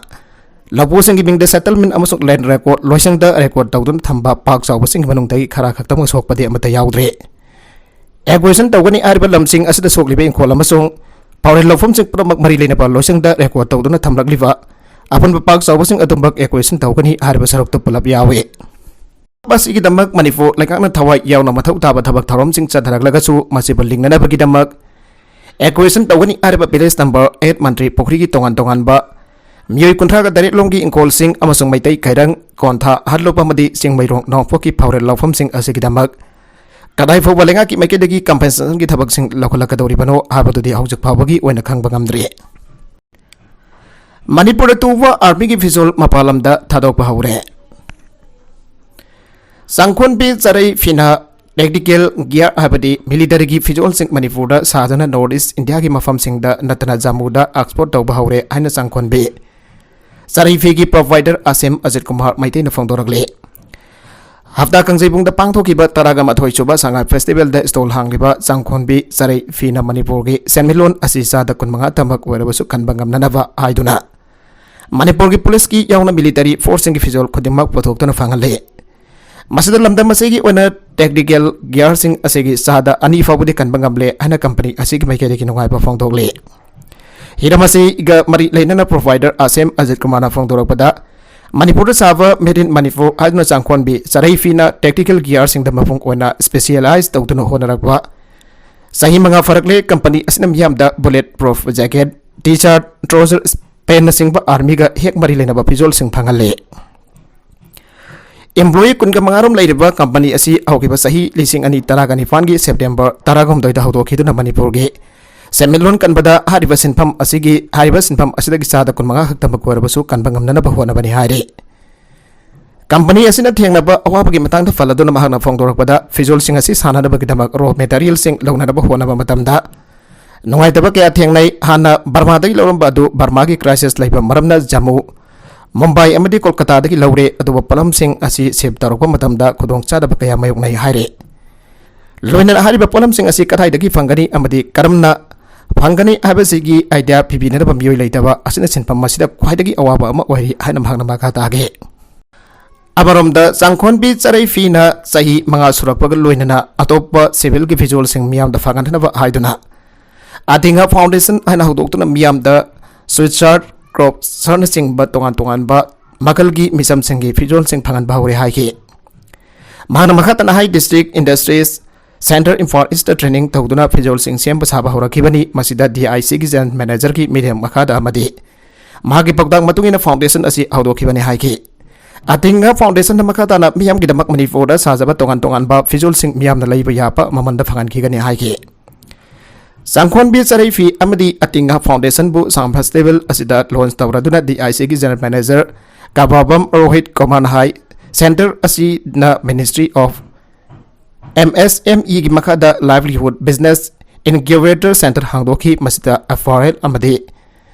ꯂꯧꯄꯨꯁꯤꯡꯒꯤ ꯃꯤꯡꯗ settlement ꯑꯃꯁꯨꯡ land record ꯂꯣꯏꯁꯪꯗ record ꯇꯧꯗꯨꯅ ꯊꯝꯕ ꯄꯥꯛ ꯆꯥꯎꯕꯁꯤꯡꯒꯤ ꯃꯅꯨꯡꯗꯒꯤ ꯈꯔ ꯈꯛꯇꯃꯛ ꯁꯣꯛꯄꯗꯤ ꯑꯃꯠꯇ ꯌꯥꯎꯗ꯭ꯔꯤ꯫ Acquisition ꯇꯧꯒꯅꯤ ꯍꯥꯏꯔꯤꯕ ꯂꯝꯁꯤꯡ ꯑꯁꯤꯗ ꯁꯣꯛꯂꯤꯕ ꯏꯪꯈꯣꯜ ꯑꯃꯁꯨꯡ ꯐꯧꯔꯦꯜ ꯂꯧꯐꯝꯁꯤꯡ ꯄꯨꯝꯅꯃꯛ ꯃꯔꯤ ꯂꯩꯅꯕ ꯂꯣꯏꯁꯪꯗ record ꯇꯧꯗꯨꯅ ꯊꯝꯂꯛꯂꯤꯕ ꯑꯄꯨꯟꯕ ꯄꯥꯛ ꯆꯥꯎꯕꯁꯤꯡ ꯑꯗꯨꯃꯛ acquisition ꯇꯧꯒꯅꯤ ꯍꯥꯏꯔꯤꯕ ꯁꯔꯨꯛꯇꯨ ꯄꯨꯂꯞ ꯌꯥꯎꯏ꯫ ꯃꯁꯤꯒꯤꯗꯃꯛ ꯃꯅꯤꯄꯨꯔ ꯂꯩꯉꯥꯛꯅ ꯊꯋꯥꯏ ꯌꯥꯎꯅ ꯃꯊꯧ ꯇꯥꯕ ꯊꯕꯛ ꯊꯧꯔꯝꯁꯤꯡ ꯆꯠꯊꯔꯛꯂꯒꯁꯨ, ꯃꯁꯤꯕꯨ ꯂꯤꯡꯅꯅꯕꯒꯤꯗꯃꯛ acquisition ꯇꯧꯒꯅꯤ ꯍꯥꯏꯔꯤꯕ village number eight ꯃꯟꯇ꯭ꯔꯤ ꯄꯨꯈ꯭ꯔꯤꯒꯤ ꯇꯣꯉꯥꯟ ꯇꯣꯉꯥꯟꯕ ꯃꯤꯑꯣꯏ ꯀꯨꯟꯊ꯭ꯔꯥꯒ ꯇꯔꯦꯠ ꯂꯣꯝꯒꯤ ꯏꯪꯈꯣꯜꯁꯤꯡ ꯑꯃꯁꯨꯡ ꯃꯩꯇꯩ ꯈꯩꯔꯪ, ꯀꯣꯟꯊꯥ, ꯍꯥꯠꯂꯣꯞ ꯑꯃꯗꯤ ꯆꯤꯡꯃꯩꯔꯣꯡ ꯅꯣꯡꯄꯣꯛꯀꯤ ꯐꯧꯔꯦꯜ ꯂꯧꯐꯝꯁꯤꯡ ꯑꯁꯤꯒꯤꯗꯃꯛ ꯀꯗꯥꯏ ꯐꯥꯎꯕ ꯂꯩꯉꯥꯛꯀꯤ ꯃꯥꯏꯀꯩꯗꯒꯤ compensationꯒꯤ ꯊꯕꯛꯁꯤꯡ ꯂꯧꯈꯠꯂꯛꯀꯗꯧꯔꯤꯕꯅꯣ ꯍꯥꯏꯕꯗꯨꯗꯤ ꯍꯧꯖꯤꯛ ꯐꯥꯎꯕꯒꯤ ꯑꯣꯏꯅ ꯈꯪꯕ ꯉꯝꯗ꯭ꯔꯤ꯫ ꯃꯅꯤꯄꯨꯔꯗ ꯇꯨꯕ armyꯒꯤ ꯐꯤꯖꯣꯜ ꯃꯄꯥꯟ ꯂꯝꯗ ꯊꯥꯗꯣꯛꯄ ꯍꯧꯔꯦ꯫ ꯆꯪꯈꯣꯟꯕꯤ ꯆꯔꯩ ꯐꯤꯅ tactical gear ꯍꯥꯏꯕꯗꯤ militaryꯒꯤ ꯐꯤꯖꯣꯜꯁꯤꯡ ꯃꯅꯤꯄꯨꯔꯗ ꯁꯥꯗꯨꯅ North East Indiaꯒꯤ ꯃꯐꯝꯁꯤꯡꯗ ꯅꯠꯇꯅ ꯖꯝꯃꯨꯗ export ꯇꯧꯕ ꯍꯧꯔꯦ ꯍꯥꯏꯅ ꯆꯪꯈꯣꯟꯕꯤ ꯆꯔꯩ ꯐꯤꯒꯤ provider ꯑꯁꯦꯝ ꯑꯖꯤꯠ ꯀꯨꯃꯥꯔ ꯃꯩꯇꯩꯅ ꯐꯣꯡꯗꯣꯔꯛꯂꯤ꯫ ꯍꯞꯇꯥ ꯀꯥꯡꯖꯩꯕꯨꯡꯗ ꯄꯥꯡꯊꯣꯛꯈꯤꯕ ꯇꯔꯥꯒ ꯃꯥꯊꯣꯏ ꯁꯨꯕ ꯁꯉꯥꯏ festivalꯗ stall ꯍꯥꯡꯂꯤꯕ ꯆꯪꯈꯣꯟꯕꯤ ꯆꯔꯩ ꯐꯤꯅ ꯃꯅꯤꯄꯨꯔꯒꯤ ꯁꯦꯟꯃꯤꯠꯂꯣꯟ ꯑꯁꯤ ꯆꯥꯗ ꯀꯨꯟꯃꯉꯥ ꯇꯃꯛ ꯑꯣꯏꯔꯕꯁꯨ ꯀꯟꯕ ꯉꯝꯅꯅꯕ ꯍꯥꯏꯗꯨꯅ ꯃꯅꯤꯄꯨꯔꯒꯤ ꯄꯨꯂꯤꯁꯀꯤ ꯌꯥꯎꯅ military forceꯁꯤꯡꯒꯤ ꯐꯤꯖꯣꯜ ꯈꯨꯗꯤꯡꯃꯛ ꯄꯨꯊꯣꯛꯇꯨꯅ ꯐꯪꯍꯜꯂꯤ꯫ ꯃꯁꯤꯗ ꯂꯝꯗꯝ ꯑꯁꯤꯒꯤ ꯑꯣꯏꯅ tactical gearꯁꯤꯡ ꯑꯁꯤꯒꯤ ꯆꯥꯗ ꯑꯅꯤ ꯐꯥꯎꯕꯗꯤ ꯀꯟꯕ ꯉꯝꯂꯦ ꯍꯥꯏꯅ company ꯑꯁꯤꯒꯤ ꯃꯥꯏꯀꯩꯗꯒꯤ ꯅꯨꯡꯉꯥꯏꯕ ꯐꯣꯡꯗꯣꯛꯂꯤ꯫ ꯍꯤꯔꯝ ꯑꯁꯤꯒ ꯃꯔꯤ ꯂꯩꯅꯅ provider ꯑꯁꯦꯝ ꯑꯖꯤꯠ ꯀꯨꯃꯥꯔꯅ ꯐꯣꯡꯗꯣꯔꯛꯄꯗ, ꯃꯅꯤꯄꯨꯔꯗ ꯁꯥꯕ Made in Manipur ꯍꯥꯏꯗꯨꯅ ꯆꯪꯈꯣꯟꯕꯤ ꯆꯔꯩ ꯐꯤꯅ tactical gearꯁꯤꯡꯗ ꯃꯄꯨꯡ ꯑꯣꯏꯅ specialize ꯇꯧꯗꯨꯅ ꯍꯣꯠꯅꯔꯛꯄ ꯆꯍꯤ ꯃꯉꯥ ꯐꯥꯔꯛꯂꯦ꯫ Company ꯑꯁꯤꯅ ꯃꯤꯌꯥꯝꯗ bullet proof jacket, T-shirt, trouser, pantꯅꯆꯤꯡꯕ armyꯒ ꯍꯦꯛ ꯃꯔꯤ ꯂꯩꯅꯕ ꯐꯤꯖꯣꯜꯁꯤꯡ ꯐꯪꯍꯜꯂꯦ꯫ Employee ꯀꯨꯟꯒ ꯃꯉꯥ ꯔꯣꯝ ꯂꯩꯔꯤꯕ company ꯑꯁꯤ ꯍꯧꯈꯤꯕ ꯆꯍꯤ ꯂꯤꯁꯤꯡ ꯑꯅꯤ ꯇꯔꯥꯒ ꯅꯤꯄꯥꯟꯒꯤ September ꯇꯔꯥꯍꯨꯝꯗꯣꯏꯗ ꯍꯧꯗꯣꯛꯈꯤꯗꯨꯅ ꯃꯅꯤꯄꯨꯔꯒꯤ ꯁꯦꯟꯃꯤꯠꯂꯣꯟ ꯀꯟꯕꯗ ꯍꯥꯏꯔꯤꯕ ꯁꯤꯟꯐꯝ ꯑꯁꯤꯒꯤ, ꯍꯥꯏꯔꯤꯕ ꯁꯤꯟꯐꯝ ꯑꯁꯤꯗꯒꯤ ꯆꯥꯗ ꯀꯨꯟꯃꯉꯥ ꯈꯛꯇꯃꯛ ꯑꯣꯏꯔꯕꯁꯨ ꯀꯟꯕ ꯉꯝꯅꯅꯕ ꯍꯣꯠꯅꯕꯅꯤ ꯍꯥꯏꯔꯤ꯫ Company ꯑꯁꯤꯅ ꯊꯦꯡꯅꯕ ꯑꯋꯥꯕꯒꯤ ꯃꯇꯥꯡꯗ ꯄꯜꯂꯗꯨꯅ ꯃꯍꯥꯛꯅ ꯐꯣꯡꯗꯣꯔꯛꯄꯗ, ꯐꯤꯖꯣꯜꯁꯤꯡ ꯑꯁꯤ ꯁꯥꯅꯅꯕꯒꯤꯗꯃꯛ raw materialꯁꯤꯡ ꯂꯧꯅꯅꯕ ꯍꯣꯠꯅꯕ ꯃꯇꯝꯗ ꯅꯨꯡꯉꯥꯏꯇꯕ ꯀꯌꯥ ꯊꯦꯡꯅꯩ꯫ ꯍꯥꯟꯅ ꯕꯔꯃꯥꯗꯒꯤ ꯂꯧꯔꯝꯕ ꯑꯗꯨ ꯕꯔꯃꯥꯒꯤ crisis ꯂꯩꯕ ꯃꯔꯝꯅ ꯖꯝꯃꯨ, ꯃꯨꯝꯕꯥꯏ ꯑꯃꯗꯤ ꯀꯣꯜꯀꯇꯥꯗꯒꯤ ꯂꯧꯔꯦ꯫ ꯑꯗꯨꯕꯨ ꯄꯣꯠꯂꯝꯁꯤꯡ ꯑꯁꯤ ship ꯇꯧꯔꯛꯄ ꯃꯇꯝꯗ ꯈꯨꯗꯣꯡꯆꯥꯗꯕ ꯀꯌꯥ ꯃꯥꯌꯣꯛꯅꯩ ꯍꯥꯏꯔꯤ꯫ ꯂꯣꯏꯅꯅ ꯍꯥꯏꯔꯤꯕ ꯄꯣꯠꯂꯝꯁꯤꯡ ꯑꯁꯤ ꯀꯗꯥꯏꯗꯒꯤ ꯐꯪꯒꯅꯤ ꯑꯃꯗꯤ ꯀꯔꯝꯅ ꯐꯪꯒꯅꯤ ꯍꯥꯏꯕꯁꯤꯒꯤ idea ꯄꯤꯕꯤꯅꯅꯕ ꯃꯤꯑꯣꯏ ꯂꯩꯇꯕ ꯑꯁꯤꯅ ꯁꯤꯟꯐꯝ ꯑꯁꯤꯗ ꯈ꯭ꯋꯥꯏꯗꯒꯤ ꯑꯋꯥꯕ ꯑꯃ ꯑꯣꯏꯔꯤ ꯍꯥꯏꯅ ꯃꯍꯥꯛꯅ ꯃꯈꯥ ꯇꯥꯈꯤ꯫ ꯑꯃꯔꯣꯝꯗ, ꯆꯥꯡꯈꯣꯟꯕꯤ ꯆꯔꯩꯐꯤꯅ ꯆꯍꯤ ꯃꯉꯥ ꯁꯨꯔꯛꯄꯒ ꯂꯣꯏꯅꯅ ꯑꯇꯣꯞꯄ civil ꯒꯤ ꯐꯤꯖꯣꯜꯁꯤꯡ ꯃꯤꯌꯥꯝꯗ ꯐꯪꯍꯟꯅꯕ ꯍꯥꯏꯗꯨꯅ ꯑꯇꯤꯡꯍ Foundation ꯍꯥꯏꯅ ꯍꯧꯗꯣꯛꯇꯨꯅ ꯃꯤꯌꯥꯝꯗ sweatshirt, crop shirtꯅꯆꯤꯡꯕ ꯇꯣꯉꯥꯟ ꯇꯣꯉꯥꯟꯕ ꯃꯈꯜꯒꯤ ꯃꯤꯆꯝꯁꯤꯡꯒꯤ ꯐꯤꯖꯣꯜꯁꯤꯡ ꯐꯪꯍꯟꯕ ꯍꯧꯔꯦ ꯍꯥꯏꯈꯤ꯫ ꯃꯍꯥꯛꯅ ꯃꯈꯥ ꯇꯥꯅ ꯍꯥꯏ, District Industries Centre Imphal east training ꯇꯧꯗꯨꯅ ꯐꯤꯖꯣꯜꯁꯤꯡ ꯁꯦꯝꯕ ꯁꯥꯕ ꯍꯧꯔꯛꯈꯤꯕꯅꯤ꯫ ꯃꯁꯤꯗ DIC ꯒꯤ General Manager ꯒꯤ ꯃꯤꯠꯌꯦꯡ ꯃꯈꯥꯗ ꯑꯃꯗꯤ ꯃꯍꯥꯛꯀꯤ ꯄꯥꯎꯇꯥꯛ ꯃꯇꯨꯡ ꯏꯟꯅ foundation ꯑꯁꯤ ꯍꯧꯗꯣꯛꯈꯤꯕꯅꯤ ꯍꯥꯏꯈꯤ꯫ ꯑꯇꯤꯡꯍ Foundation ꯅ ꯃꯈꯥ ꯇꯥꯅ ꯃꯤꯌꯥꯝꯒꯤꯗꯃꯛ ꯃꯅꯤꯄꯨꯔꯗ ꯁꯥꯖꯕ ꯇꯣꯉꯥꯟ ꯇꯣꯉꯥꯟꯕ ꯐꯤꯖꯣꯜꯁꯤꯡ ꯃꯤꯌꯥꯝꯅ ꯂꯩꯕ ꯌꯥꯕ ꯃꯃꯜꯗ ꯐꯪꯍꯟꯈꯤꯒꯅꯤ ꯍꯥꯏꯈꯤ꯫ ꯆꯥꯡꯈꯣꯟꯕꯤ ꯆꯔꯩꯐꯤ ꯑꯃꯗꯤ ꯑꯇꯤꯡꯍ Foundation ꯕꯨ Assam Festival ꯑꯁꯤꯗ launch ꯇꯧꯔꯗꯨꯅ DIC ꯒꯤ General Manager ꯀꯕꯥꯕꯝ ꯔꯣꯍꯤꯠ ꯀꯨꯃꯥꯔꯅ ꯍꯥꯏ, Centre ꯑꯁꯤꯅ Ministry of MSME ꯒꯤ ꯃꯈꯥꯗ Livelihood Business Incubator Centre ꯍꯥꯡꯗꯣꯛꯈꯤ꯫ ꯃꯁꯤꯗ apparel ꯑꯃꯗꯤ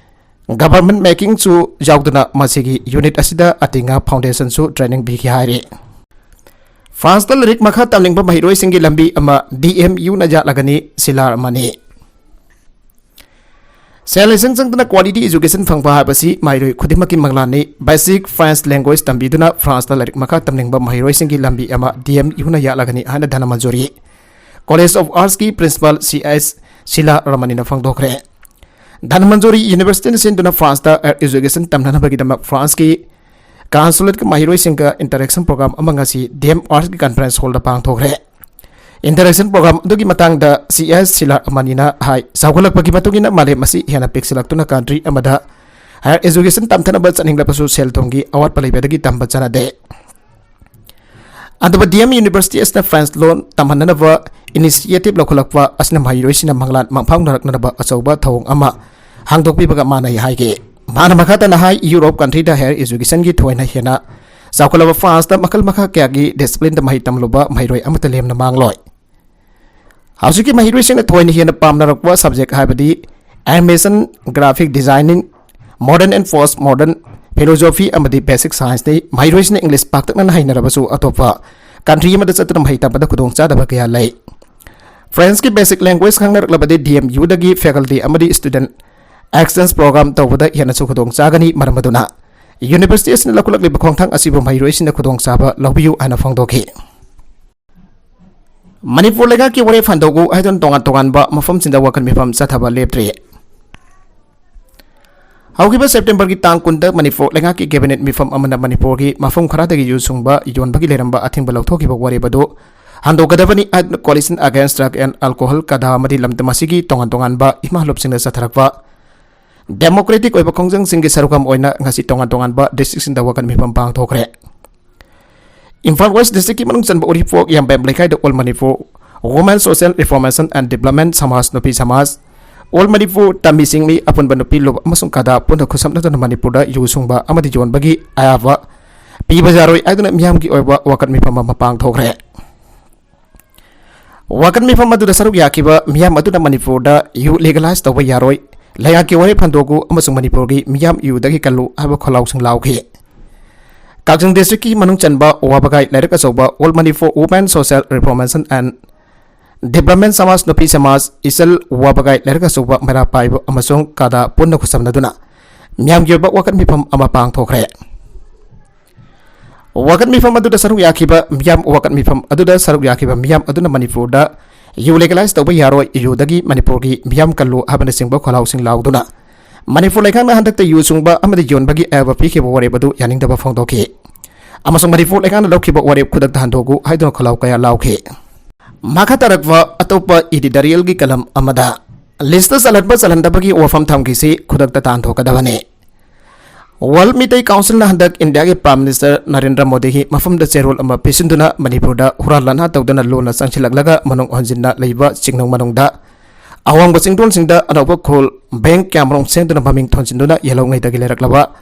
government making ꯁꯨ ꯌꯥꯎꯗꯨꯅ ꯃꯁꯤꯒꯤ unit ꯑꯁꯤꯗ ꯑꯇꯤꯡꯍ Foundation ꯁꯨ training ꯄꯤꯈꯤ ꯍꯥꯏꯔꯤ꯫ France ꯇ ꯂꯥꯏꯔꯤꯛ ꯃꯈꯥ ꯇꯝꯅꯤꯡꯕ ꯃꯍꯩꯔꯣꯏꯁꯤꯡꯒꯤ ꯂꯝꯕꯤ ꯑꯃ DMU ꯅ ꯌꯥꯠꯂꯒꯅꯤ, ꯁꯤꯂꯥ ꯔꯃꯅꯤ꯫ ꯁꯦꯜ ꯂꯤꯁꯤꯡ ꯆꯪꯗꯅ quality education ꯐꯪꯕ ꯍꯥꯏꯕꯁꯤ ꯃꯍꯩꯔꯣꯏ ꯈꯨꯗꯤꯡꯃꯛꯀꯤ ꯃꯪꯂꯥꯟꯅꯤ꯫ Basic French language ꯇꯝꯕꯤꯗꯨꯅ France ꯇ ꯂꯥꯏꯔꯤꯛ ꯃꯈꯥ ꯇꯝꯅꯤꯡꯕ ꯃꯍꯩꯔꯣꯏꯁꯤꯡꯒꯤ ꯂꯝꯕꯤ ꯑꯃ DMU ꯅ ꯌꯥꯠꯂꯒꯅꯤ ꯍꯥꯏꯅ ꯙꯅꯃꯟꯖꯨꯔꯤ College of Arts ꯀꯤ Principal C S Sheela ꯔꯃꯅꯤꯅ ꯐꯣꯡꯗꯣꯛꯈ꯭ꯔꯦ꯫ Dhanamanjuri University ꯅ ꯁꯤꯟꯗꯨꯅ France ꯇ higher education ꯇꯝꯅꯅꯕꯒꯤꯗꯃꯛ France ꯀꯤ Consulate ꯀꯤ ꯃꯍꯩꯔꯣꯏꯁꯤꯡꯒ interaction program ꯑꯃ ꯉꯁꯤ DM Arts ꯀꯤ Conference Hall ꯗ ꯄꯥꯡꯊꯣꯛꯈ꯭ꯔꯦ꯫ Interaction program ꯑꯗꯨꯒꯤ ꯃꯇꯥꯡꯗ ꯁꯤ ꯑꯦꯁ ꯁꯤꯂꯥ ꯔꯃꯅꯤꯅ ꯍꯥꯏ, ꯆꯥꯎꯈꯠꯂꯛꯄꯒꯤ ꯃꯇꯨꯡ ꯏꯟꯅ ꯃꯥꯂꯦꯝ ꯑꯁꯤ ꯍꯦꯟꯅ ꯄꯤꯛꯁꯤꯜꯂꯛꯇꯨꯅ country ꯑꯃꯗ higher education ꯇꯝꯊꯅꯕ ꯆꯠꯅꯤꯡꯂꯕꯁꯨ ꯁꯦꯜ ꯊꯨꯝꯒꯤ ꯑꯋꯥꯠꯄ ꯂꯩꯕꯗꯒꯤ ꯇꯝꯕ ꯆꯠꯅꯗꯦ꯫ ꯑꯗꯨꯕꯨ DM University ꯑꯁꯤꯅ France ꯂꯣꯟ ꯇꯝꯍꯟꯅꯅꯕ initiative ꯂꯧꯈꯠꯂꯛꯄ ꯑꯁꯤꯅ ꯃꯍꯩꯔꯣꯏꯁꯤꯡꯅ ꯃꯪꯂꯥꯟ ꯃꯪꯐꯥꯎꯅꯔꯛꯅꯕ ꯑꯆꯧꯕ ꯊꯧꯑꯣꯡ ꯑꯃ ꯍꯥꯡꯗꯣꯛꯄꯤꯕꯒ ꯃꯥꯟꯅꯩ ꯍꯥꯏꯈꯤ꯫ ꯃꯍꯥꯛꯅ ꯃꯈꯥ ꯇꯥꯅ ꯍꯥꯏ, Europe country ꯗ higher education ꯒꯤ ꯊꯣꯏꯅ ꯍꯦꯟꯅ ꯆꯥꯎꯈꯠꯂꯕ France ꯇ ꯃꯈꯜ ꯃꯈꯥ ꯀꯌꯥꯒꯤ discipline ꯗ ꯃꯍꯩ ꯇꯝꯂꯨꯕ ꯃꯍꯩꯔꯣꯏ ꯑꯃꯠꯇ ꯂꯦꯝꯅ ꯃꯥꯡꯂꯣꯏ꯫ ꯍꯧꯖꯤꯛꯀꯤ ꯃꯍꯩꯔꯣꯏꯁꯤꯡꯅ ꯊꯣꯏꯅ ꯍꯦꯟꯅ ꯄꯥꯝꯅꯔꯛꯄ subject ꯍꯥꯏꯕꯗꯤ animation, graphic designing, modern and post modern, philosophy ꯑꯃꯗꯤ basic science ꯅꯤ꯫ ꯃꯍꯩꯔꯣꯏꯁꯤꯡꯅ English ꯄꯥꯛꯇꯛꯅꯅ ꯍꯩꯅꯔꯕꯁꯨ ꯑꯇꯣꯞꯄ country ꯑꯃꯗ ꯆꯠꯇꯨꯅ ꯃꯍꯩ ꯇꯝꯕꯗ ꯈꯨꯗꯣꯡꯆꯥꯗꯕ ꯀꯌꯥ ꯂꯩ꯫ French-ꯀꯤ basic language ꯈꯪꯅꯔꯛꯂꯕꯗꯤ D M U-ꯗꯒꯤ faculty ꯑꯃꯗꯤ student exchange program ꯇꯧꯕꯗ ꯍꯦꯟꯅꯁꯨ ꯈꯨꯗꯣꯡ ꯆꯥꯒꯅꯤ꯫ ꯃꯔꯝ ꯑꯗꯨꯅ university ꯑꯁꯤꯅ ꯂꯧꯈꯠꯂꯛꯂꯤꯕ ꯈꯣꯡꯊꯥꯡ ꯑꯁꯤꯕꯨ ꯃꯍꯩꯔꯣꯏꯁꯤꯡꯅ ꯈꯨꯗꯣꯡꯆꯥꯕ ꯂꯧꯕꯤꯌꯨ ꯍꯥꯏꯅ ꯐꯣꯡꯗꯣꯛꯈꯤ꯫ ꯃꯅꯤꯄꯨꯔ ꯂꯩꯉꯥꯛꯀꯤ ꯋꯥꯔꯦꯞ ꯍꯟꯗꯣꯛꯎ ꯍꯥꯏꯗꯨꯅ ꯇꯣꯉꯥꯟ ꯇꯣꯉꯥꯟꯕ ꯃꯐꯝꯁꯤꯡꯗ ꯋꯥꯀꯠ ꯃꯤꯐꯝ ꯆꯠꯊꯕ ꯂꯦꯞꯇ꯭ꯔꯤ꯫ ꯍꯧꯈꯤꯕ September-ꯒꯤ ꯇꯥꯡ ꯀꯨꯟꯗ ꯃꯅꯤꯄꯨꯔ ꯂꯩꯉꯥꯛꯀꯤ cabinet ꯃꯤꯐꯝ ꯑꯃꯅ ꯃꯅꯤꯄꯨꯔꯒꯤ ꯃꯐꯝ ꯈꯔꯗꯒꯤ ꯌꯨ ꯁꯨꯡꯕ ꯌꯣꯟꯕꯒꯤ ꯂꯩꯔꯝꯕ ꯑꯊꯤꯡꯕ ꯂꯧꯊꯣꯛꯈꯤꯕ ꯋꯥꯔꯦꯞ ꯑꯗꯨ ꯍꯟꯗꯣꯛꯀꯗꯕꯅꯤ ꯍꯥꯏꯗꯨꯅ Coalition Against Drug and Alcohol, ꯀꯗꯥ ꯑꯃꯗꯤ ꯂꯝꯗꯝ ꯑꯁꯤꯒꯤ ꯇꯣꯉꯥꯟ ꯇꯣꯉꯥꯟꯕ ꯏꯃꯥ ꯂꯨꯞꯁꯤꯡꯅ ꯆꯠꯊꯔꯛꯄ democratic ꯑꯣꯏꯕ ꯈꯣꯡꯖꯪꯁꯤꯡꯒꯤ ꯁꯔꯨꯛ ꯑꯃ ꯑꯣꯏꯅ ꯉꯁꯤ ꯇꯣꯉꯥꯟ ꯇꯣꯉꯥꯟꯕ district-ꯁꯤꯡꯗ ꯋꯥꯀꯠ ꯃꯤꯐꯝ ꯄꯥꯡꯊꯣꯛꯈ꯭ꯔꯦ꯫ ꯏꯝꯐꯥꯜ West district-ꯀꯤ ꯃꯅꯨꯡ ꯆꯟꯕ ꯎꯔꯤꯄꯣꯛ ꯌꯥꯝꯕꯦꯝ ꯂꯩꯀꯥꯏꯗ All Manipur Women Social Reformation and Development ꯁꯃꯥꯖ, ꯅꯨꯄꯤ ꯁꯃꯥꯖ, All Manipur ꯇꯝꯃꯤ ꯁꯤꯡꯃꯤ, ꯑꯄꯨꯟꯕ ꯅꯨꯄꯤ ꯂꯨꯞ ꯑꯃꯁꯨꯡ ꯀꯗꯥ ꯄꯨꯟꯅ ꯈꯨꯠꯁꯝꯅꯗꯨꯅ ꯃꯅꯤꯄꯨꯔꯗ ꯌꯨ ꯁꯨꯡꯕ ꯑꯃꯗꯤ ꯌꯣꯟꯕꯒꯤ ꯑꯌꯥꯕ ꯄꯤꯕ ꯌꯥꯔꯣꯏ ꯍꯥꯏꯗꯨꯅ ꯃꯤꯌꯥꯝꯒꯤ ꯑꯣꯏꯕ ꯋꯥꯀꯠ ꯃꯤꯐꯝ ꯑꯃ ꯄꯥꯡꯊꯣꯛꯈ꯭ꯔꯦ꯫ ꯋꯥꯀꯠ ꯃꯤꯐꯝ ꯑꯗꯨꯗ ꯁꯔꯨꯛ ꯌꯥꯈꯤꯕ ꯃꯤꯌꯥꯝ ꯑꯗꯨꯅ ꯃꯅꯤꯄꯨꯔꯗ ꯌꯨ legalize ꯇꯧꯕ ꯌꯥꯔꯣꯏ, ꯂꯩꯉꯥꯛꯀꯤ ꯋꯥꯔꯦꯞ ꯍꯟꯗꯣꯛꯎ ꯑꯃꯁꯨꯡ ꯃꯅꯤꯄꯨꯔꯒꯤ ꯃꯤꯌꯥꯝ ꯌꯨꯗꯒꯤ ꯀꯜꯂꯨ ꯍꯥꯏꯕ ꯈꯣꯜꯂꯥꯎꯁꯤꯡ ꯂꯥꯎꯈꯤ꯫ ꯀꯛꯆꯤꯡ district-ꯀꯤ ꯃꯅꯨꯡ ꯆꯟꯕ ꯋꯥꯕꯒꯥꯏ ꯂꯥꯏꯔꯤꯛ ꯑꯆꯧꯕ All Manipur Women Social Reformation and Development ꯁꯃꯥꯖ, ꯅꯨꯄꯤ ꯁꯃꯥꯖ, ꯏꯆꯜ ꯋꯥꯕꯒꯥꯏ ꯂꯥꯏꯔꯤꯛ ꯑꯆꯧꯕ ꯃꯩꯔꯥ ꯄꯥꯏꯕ ꯑꯃꯁꯨꯡ ꯀꯗꯥ ꯄꯨꯟꯅ ꯈꯨꯠꯁꯝꯅꯗꯨꯅ ꯃꯤꯌꯥꯝꯒꯤ ꯑꯣꯏꯕ ꯋꯥꯀꯠ ꯃꯤꯐꯝ ꯑꯃ ꯄꯥꯡꯊꯣꯛꯈ꯭ꯔꯦ꯫ ꯋꯥꯀꯠ ꯃꯤꯐꯝ ꯑꯗꯨꯗ ꯁꯔꯨꯛ ꯌꯥꯈꯤꯕ ꯃꯤꯌꯥꯝ, ꯋꯥꯀꯠ ꯃꯤꯐꯝ ꯑꯗꯨꯗ ꯁꯔꯨꯛ ꯌꯥꯈꯤꯕ ꯃꯤꯌꯥꯝ ꯑꯗꯨꯅ ꯃꯅꯤꯄꯨꯔꯗ ꯌꯨ legalize ꯇꯧꯕ ꯌꯥꯔꯣꯏ, ꯌꯨꯗꯒꯤ ꯃꯅꯤꯄꯨꯔꯒꯤ ꯃꯤꯌꯥꯝ ꯀꯜꯂꯨ ꯍꯥꯏꯕꯅꯆꯤꯡꯕ ꯈꯣꯜꯂꯥꯎꯁꯤꯡ ꯂꯥꯎꯗꯨꯅ ꯃꯅꯤꯄꯨꯔ ꯂꯩꯉꯥꯛꯅ ꯍꯟꯗꯛꯇ ꯌꯨ ꯁꯨꯡꯕ ꯑꯃꯗꯤ ꯌꯣꯟꯕꯒꯤ ꯑꯌꯥꯕ ꯄꯤꯈꯤꯕ ꯋꯥꯔꯦꯞ ꯑꯗꯨ ꯌꯥꯅꯤꯡꯗꯕ ꯐꯣꯡꯗꯣꯛꯈꯤ꯫ ꯑꯃꯁꯨꯡ ꯃꯅꯤꯄꯨꯔ ꯂꯩꯉꯥꯛꯅ ꯂꯧꯈꯤꯕ ꯋꯥꯔꯦꯞ ꯈꯨꯗꯛꯇ ꯍꯟꯗꯣꯛꯎ ꯍꯥꯏꯗꯨꯅ ꯈꯣꯜꯂꯥꯎ ꯀꯌꯥ ꯂꯥꯎꯈꯤ꯫ ꯃꯈꯥ ꯇꯥꯔꯛꯄ ꯑꯇꯣꯞꯄ editorial-ꯒꯤ ꯀꯂꯝ ꯑꯃꯗ list ꯆꯜꯍꯟꯕ ꯆꯜꯍꯟꯗꯕꯒꯤ ꯋꯥꯐꯝ ꯊꯝꯈꯤꯁꯤ ꯈꯨꯗꯛꯇ ꯇꯥꯟꯊꯣꯛꯀꯗꯕꯅꯤ꯫ World ꯃꯤꯇꯩ Council-ꯅ ꯍꯟꯗꯛ ꯏꯟꯗꯤꯌꯥꯒꯤ Prime Minister ꯅꯔꯦꯟꯗ꯭ꯔ ꯃꯣꯗꯤꯒꯤ ꯃꯐꯝꯗ ꯆꯦꯔꯣꯜ ꯑꯃ ꯄꯤꯁꯤꯟꯗꯨꯅ ꯃꯅꯤꯄꯨꯔꯗ ꯍꯨꯔꯥꯟ ꯂꯥꯟꯍꯥ ꯇꯧꯗꯨꯅ ꯂꯣꯟꯅ ꯆꯪꯁꯤꯜꯂꯛꯂꯒ ꯃꯅꯨꯡ ꯍꯟꯖꯤꯟꯅ ꯂꯩꯕ ꯆꯤꯡꯅꯨꯡ ꯃꯅꯨꯡꯗ ꯑꯋꯥꯡꯕ ꯆꯤꯡꯗꯣꯟꯁꯤꯡꯗ ꯑꯅꯧꯕ ꯈꯨꯜ bank ꯀꯌꯥꯃꯔꯨꯝ ꯁꯦꯝꯗꯨꯅ ꯃꯃꯤꯡ ꯊꯣꯟꯖꯤꯟꯗꯨꯅ ꯌꯦꯜꯍꯧꯉꯩꯗꯒꯤ ꯂꯩꯔꯛꯂꯕ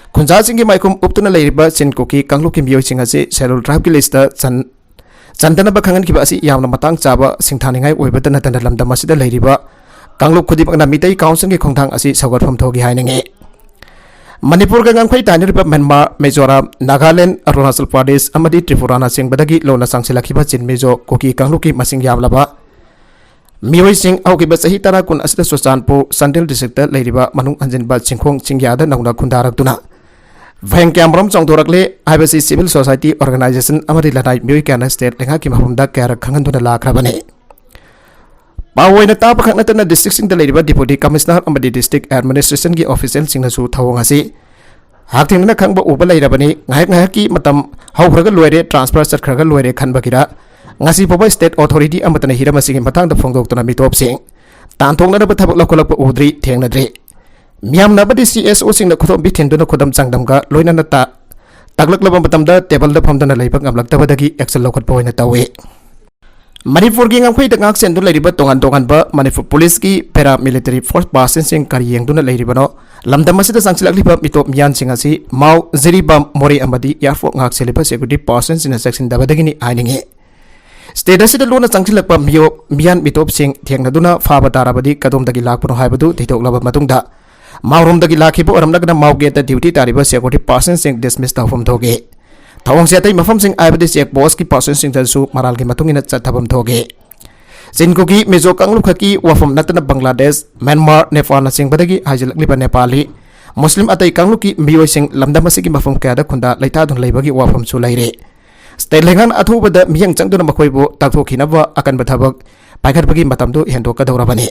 ꯈꯨꯟꯖꯥꯁꯤꯡꯒꯤ ꯃꯥꯏꯈꯨꯝ ꯎꯞꯇꯨꯅ ꯂꯩꯔꯤꯕ ꯆꯤꯟ ꯀꯨꯀꯤ ꯀꯥꯡꯂꯨꯞꯀꯤ ꯃꯤꯑꯣꯏꯁꯤꯡ ꯑꯁꯤ Scheduled Tribe-ꯀꯤ list-ꯇ ꯆꯟ-, ꯆꯟꯗꯅꯕ ꯈꯪꯍꯟꯈꯤꯕ ꯑꯁꯤ ꯌꯥꯝꯅ ꯃꯇꯥꯡ ꯆꯥꯕ, ꯁꯤꯡꯊꯥꯅꯤꯡꯉꯥꯏ ꯑꯣꯏꯕꯇ ꯅꯠꯇꯅ ꯂꯝꯗꯝ ꯑꯁꯤꯗ ꯂꯩꯔꯤꯕ ꯀꯥꯡꯂꯨꯞ ꯈꯨꯗꯤꯡꯃꯛꯅ ꯃꯤꯇꯩ Council-ꯒꯤ ꯈꯣꯡꯊꯥꯡ ꯑꯁꯤ ꯁꯧꯒꯠꯐꯝ ꯊꯣꯛꯏ ꯍꯥꯏꯅꯤꯡꯏ꯫ ꯃꯅꯤꯄꯨꯔꯒ ꯉꯝꯈꯩ ꯇꯥꯏꯅꯔꯤꯕ ꯃ꯭ꯌꯥꯟꯃꯥꯔ, ꯃꯤꯖꯣꯔꯥꯝ, ꯅꯥꯒꯥꯂꯦꯟ, ꯑꯔꯨꯅꯥꯆꯜ ꯄ꯭ꯔꯗꯦꯁ ꯑꯃꯗꯤ ꯇ꯭ꯔꯤꯄꯨꯔꯥꯅꯆꯤꯡꯕꯗꯒꯤ ꯂꯣꯟꯅ ꯆꯪꯁꯤꯜꯂꯛꯈꯤꯕ ꯆꯤꯟ ꯃꯤꯖꯣ ꯀꯨꯀꯤ ꯀꯥꯡꯂꯨꯞꯀꯤ ꯃꯁꯤꯡ ꯌꯥꯝꯂꯕ ꯃꯤꯑꯣꯏꯁꯤꯡ ꯍꯧꯈꯤꯕ ꯆꯍꯤ ꯇꯔꯥ ꯀꯨꯟ ꯑꯁꯤꯗ ꯆꯨꯔꯆꯥꯟꯄꯨꯔ ꯆꯥꯟꯗꯦꯜ ꯗꯤꯁꯇ꯭ꯔꯤꯛꯇ ꯂꯩꯔꯤꯕ ꯃꯅꯨꯡ ꯍꯟꯖꯤꯟꯕ ꯆꯤꯡꯈꯣꯡ ꯆꯤꯡꯌꯥꯗ ꯅꯧꯅ ꯈꯨꯟꯗꯥꯔꯛꯇꯨꯅ ꯐꯌꯦꯡ ꯀꯌꯥꯃꯔꯨꯝ ꯆꯣꯡꯊꯣꯔꯛꯂꯦ ꯍꯥꯏꯕꯁꯤ civil society organization ꯑꯃꯗꯤ ꯂꯅꯥꯏ ꯃꯤꯑꯣꯏ ꯀꯌꯥꯅ state ꯂꯩꯉꯥꯛꯀꯤ ꯃꯐꯝꯗ ꯀꯌꯥꯔꯛ ꯈꯪꯍꯟꯗꯨꯅ ꯂꯥꯛꯈ꯭ꯔꯕꯅꯤ꯫ ꯄꯥꯎ ꯑꯣꯏꯅ ꯇꯥꯕ ꯈꯛ ꯅꯠꯇꯅ districtꯁꯤꯡꯗ ꯂꯩꯔꯤꯕ deputy commissioner ꯑꯃꯗꯤ district administrationꯒꯤ officialꯁꯤꯡꯅꯁꯨ ꯊꯧꯑꯣꯡ ꯑꯁꯤ ꯍꯛꯊꯦꯡꯅꯅ ꯈꯪꯕ ꯎꯕ ꯂꯩꯔꯕꯅꯤ꯫ ꯉꯥꯏꯍꯥꯛ ꯉꯥꯏꯍꯥꯛꯀꯤ ꯃꯇꯝ ꯍꯧꯈ꯭ꯔꯒ ꯂꯣꯏꯔꯦ, transfer ꯆꯠꯈ꯭ꯔꯒ ꯂꯣꯏꯔꯦ ꯈꯟꯕꯒꯤꯔ, ꯉꯁꯤ ꯐꯥꯎꯕ state authority ꯑꯃꯠꯇꯅ ꯍꯤꯔꯝ ꯑꯁꯤꯒꯤ ꯃꯇꯥꯡꯗ ꯐꯣꯡꯗꯣꯛꯇꯨꯅ ꯃꯤꯇꯣꯞꯁꯤꯡ ꯇꯥꯟꯊꯣꯛꯅꯅꯕ ꯊꯕꯛ ꯂꯧꯈꯠꯂꯛꯄ ꯎꯗ꯭ꯔꯤ, ꯊꯦꯡꯅꯗ꯭ꯔꯤ꯫ ꯃꯤꯌꯥꯝꯅ ꯑꯃꯗꯤ CSOꯁꯤꯡꯅ ꯈꯨꯗꯣꯝꯕꯤ ꯊꯤꯟꯗꯨꯅ ꯈꯨꯗꯝ ꯆꯥꯡꯗꯝꯒ ꯂꯣꯏꯅꯅ ꯇꯥ-, ꯇꯥꯛꯂꯛꯂꯕ ꯃꯇꯝꯗ tableꯗ ꯐꯝꯗꯨꯅ ꯂꯩꯕ ꯉꯝꯂꯛꯇꯕꯗꯒꯤ action ꯂꯧꯈꯠꯄ ꯑꯣꯏꯅ ꯇꯧꯏ꯫ ꯃꯅꯤꯄꯨꯔꯒꯤ ꯉꯝꯈꯩꯗ ꯉꯥꯛ ꯁꯦꯟꯗꯨꯅ ꯂꯩꯔꯤꯕ ꯇꯣꯉꯥꯟ ꯇꯣꯉꯥꯟꯕ ꯃꯅꯤꯄꯨꯔ ꯄꯨꯂꯤꯁꯀꯤ paramilitary force personꯁꯤꯡ ꯀꯔꯤ ꯌꯦꯡꯗꯨꯅ ꯂꯩꯔꯤꯕꯅꯣ? ꯂꯝꯗꯝ ꯑꯁꯤꯗ ꯆꯪꯁꯤꯜꯂꯛꯂꯤꯕ ꯃꯤꯇꯣꯞ ꯃꯤꯌꯥꯟꯁꯤꯡ ꯑꯁꯤ ꯃꯥꯎ, ꯖꯤꯔꯤꯕꯥꯝ, ꯃꯣꯔꯦ ꯑꯃꯗꯤ airport ꯉꯥꯛ ꯁꯦꯜꯂꯤꯕ security personꯁꯤꯡꯅ ꯆꯦꯛꯁꯤꯟꯗꯕꯗꯒꯤꯅꯤ ꯍꯥꯏꯅꯤꯡꯏ꯫ State ꯑꯁꯤꯗ ꯂꯣꯟꯅ ꯆꯪꯁꯤꯜꯂꯛꯄ ꯃꯤꯑꯣ-, ꯃꯤꯌꯥꯟ ꯃꯤꯇꯣꯞꯁꯤꯡ ꯊꯦꯡꯅꯗꯨꯅ ꯐꯥꯕ ꯇꯥꯔꯕꯗꯤ ꯀꯗꯣꯝꯗꯒꯤ ꯂꯥꯛꯄꯅꯣ ꯍꯥꯏꯕꯗꯨ ꯊꯤꯗꯣꯛꯂꯕ ꯃꯇꯨꯡꯗ ꯃꯥꯎꯔꯣꯝꯗꯒꯤ ꯂꯥꯛꯈꯤꯕ ꯑꯣꯏꯔꯝꯂꯒꯅ ꯃꯥꯎ gateꯇ duty ꯇꯥꯔꯤꯕ security personꯁꯤꯡ dismiss ꯇꯧꯐꯝ ꯊꯣꯛꯏ꯫ ꯊꯧꯑꯣꯡꯁꯤ ꯑꯇꯩ ꯃꯐꯝꯁꯤꯡ ꯍꯥꯏꯕꯗꯤ check postꯀꯤ personꯁꯤꯡꯗꯁꯨ ꯃꯔꯥꯜꯒꯤ ꯃꯇꯨꯡ ꯏꯟꯅ ꯆꯠꯊꯐꯝ ꯊꯣꯛꯏ꯫ ꯆꯤꯟ ꯀꯨꯀꯤ ꯃꯤꯖꯣ ꯀꯥꯡꯂꯨꯞ ꯈꯛꯀꯤ ꯋꯥꯐꯝ ꯅꯠꯇꯅ ꯕꯪꯒ꯭ꯂꯥꯗꯦꯁ, ꯃ꯭ꯌꯥꯟꯃꯥꯔ, ꯅꯦꯄꯥꯜꯅꯆꯤꯡꯕꯗꯒꯤ ꯍꯥꯏꯖꯤꯜꯂꯛꯂꯤꯕ ꯅꯦꯄꯥꯂꯤ, ꯃꯨꯁꯂꯤꯝ ꯑꯇꯩ ꯀꯥꯡꯂꯨꯞꯀꯤ ꯃꯤꯑꯣꯏꯁꯤꯡ ꯂꯝꯗꯝ ꯑꯁꯤꯒꯤ ꯃꯐꯝ ꯀꯌꯥꯗ ꯈꯨꯟꯗꯥ ꯂꯩꯇꯥꯗꯨꯅ ꯂꯩꯕꯒꯤ ꯋꯥꯐꯝꯁꯨ ꯂꯩꯔꯤ꯫ State ꯂꯩꯉꯥꯛꯅ ꯑꯊꯨꯕꯗ ꯃꯤꯠꯌꯦꯡ ꯆꯪꯗꯨꯅ ꯃꯈꯣꯏꯕꯨ ꯇꯥꯛꯊꯣꯛꯈꯤꯅꯕ ꯑꯀꯟꯕ ꯊꯕꯛ ꯄꯥꯏꯈꯠꯄꯒꯤ ꯃꯇꯝꯗꯨ ꯍꯦꯟꯗꯣꯛꯀꯗꯧꯔꯕꯅꯤ꯫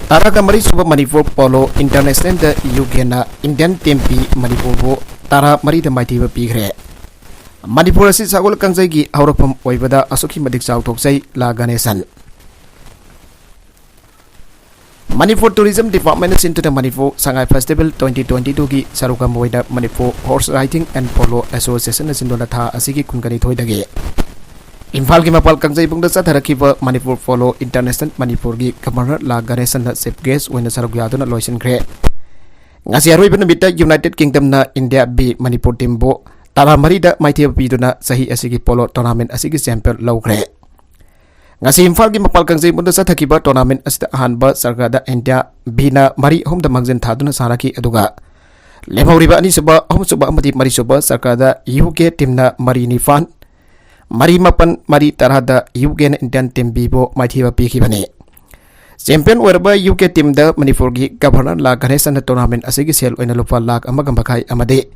ꯇꯔꯥꯒ ꯃꯔꯤ ꯁꯨꯕ ꯃꯅꯤꯄꯨꯔ ꯄꯣꯂꯣ ꯏꯟꯇꯔꯅꯦꯁꯅꯦꯜꯗ UKꯅ ꯏꯟꯗꯤꯌꯟ ꯇꯤꯝ B ꯃꯅꯤꯄꯨꯔꯕꯨ ꯇꯔꯥ ꯃꯔꯤꯗ ꯃꯥꯏꯊꯤꯕ ꯄꯤꯈ꯭ꯔꯦ꯫ ꯃꯅꯤꯄꯨꯔ ꯑꯁꯤ ꯁꯒꯣꯜ ꯀꯥꯡꯖꯩꯒꯤ ꯍꯧꯔꯛꯐꯝ ꯑꯣꯏꯕꯗ ꯑꯁꯨꯛꯀꯤ ꯃꯇꯤꯛ ꯆꯥꯎꯊꯣꯛꯆꯩ, ꯂꯥ ꯒꯅꯦꯁꯟ꯫ ꯃꯅꯤꯄꯨꯔ Tourism Departmentꯅ ꯁꯤꯟꯗꯨꯅ Manipur Sangai Festival twenty twenty twoꯒꯤ ꯁꯔꯨꯛ ꯑꯃ ꯑꯣꯏꯅ Manipur Horse Riding and Polo Associationꯅ ꯁꯤꯟꯗꯨꯅ ꯊꯥ ꯑꯁꯤꯒꯤ ꯀꯨꯟꯒꯅꯤꯊꯣꯏꯗꯒꯤ ꯏꯝꯐꯥꯜꯒꯤ ꯃꯄꯥꯜ ꯀꯥꯡꯖꯩꯕꯨꯡꯗ ꯆꯠꯊꯔꯛꯈꯤꯕ ꯃꯅꯤꯄꯨꯔ ꯄꯣꯂꯣ ꯏꯟꯇꯔꯅꯦꯁꯅꯦꯜ ꯃꯅꯤꯄꯨꯔꯒꯤ ꯒꯕꯔꯅꯔ ꯂꯥ ꯒꯅꯦꯁꯟꯅ chief guest ꯑꯣꯏꯅ ꯁꯔꯨꯛ ꯌꯥꯗꯨꯅ ꯂꯣꯏꯁꯤꯟꯈ꯭ꯔꯦ꯫ ꯉꯁꯤ ꯑꯔꯣꯏꯕ ꯅꯨꯃꯤꯠꯇ United Kingdomꯅ India B ꯃꯅꯤꯄꯨꯔ ꯇꯤꯝꯕꯨ ꯇꯔꯥ ꯃꯔꯤꯗ ꯃꯥꯏꯊꯤꯕ ꯄꯤꯗꯨꯅ ꯆꯍꯤ ꯑꯁꯤꯒꯤ ꯄꯣꯂꯣ tournament ꯑꯁꯤꯒꯤ champion ꯂꯧꯈ꯭ꯔꯦ꯫ ꯉꯁꯤ ꯏꯝꯐꯥꯜꯒꯤ ꯃꯄꯥꯜ ꯀꯥꯡꯖꯩꯕꯨꯡꯗ ꯆꯠꯊꯈꯤꯕ tournament ꯑꯁꯤꯗ ꯑꯍꯥꯟꯕ ꯁꯔꯒꯗ India Bꯅ ꯃꯔꯤ ꯑꯍꯨꯝꯗ ꯃꯥꯡꯖꯤꯟ ꯊꯥꯗꯨꯅ ꯁꯥꯟꯅꯈꯤ, ꯑꯗꯨꯒ ꯂꯦꯝꯍꯧꯔꯤꯕ ꯑꯅꯤꯁꯨꯕ, ꯑꯍꯨꯝꯁꯨꯕ ꯑꯃꯗꯤ ꯃꯔꯤꯁꯨꯕ ꯁꯔꯒꯗ UK teamꯅ ꯃꯔꯤ ꯅꯤꯄꯥꯟ, ꯃꯔꯤ ꯃꯥꯄꯟ, ꯃꯔꯤ ꯇꯔꯥꯗ UKꯅ Indian team Bꯕꯨ ꯃꯥꯏꯊꯤꯕ ꯄꯤꯈꯤꯕꯅꯤ꯫ ꯆꯦꯝꯄꯤꯌꯟ ꯑꯣꯏꯔꯕ ꯌꯨ ꯀꯦ ꯇꯤꯝꯗ ꯃꯅꯤꯄꯨꯔꯒꯤ ꯒꯚꯔꯅꯔ ꯂꯥ ꯒꯅꯦꯁꯟꯅ ꯇꯣꯔꯅꯥꯃꯦꯟ ꯑꯁꯤꯒꯤ ꯁꯦꯜ ꯑꯣꯏꯅ ꯂꯨꯄꯥ ꯂꯥꯈ ꯑꯃꯒ ꯃꯈꯥꯏ ꯑꯃꯗꯤ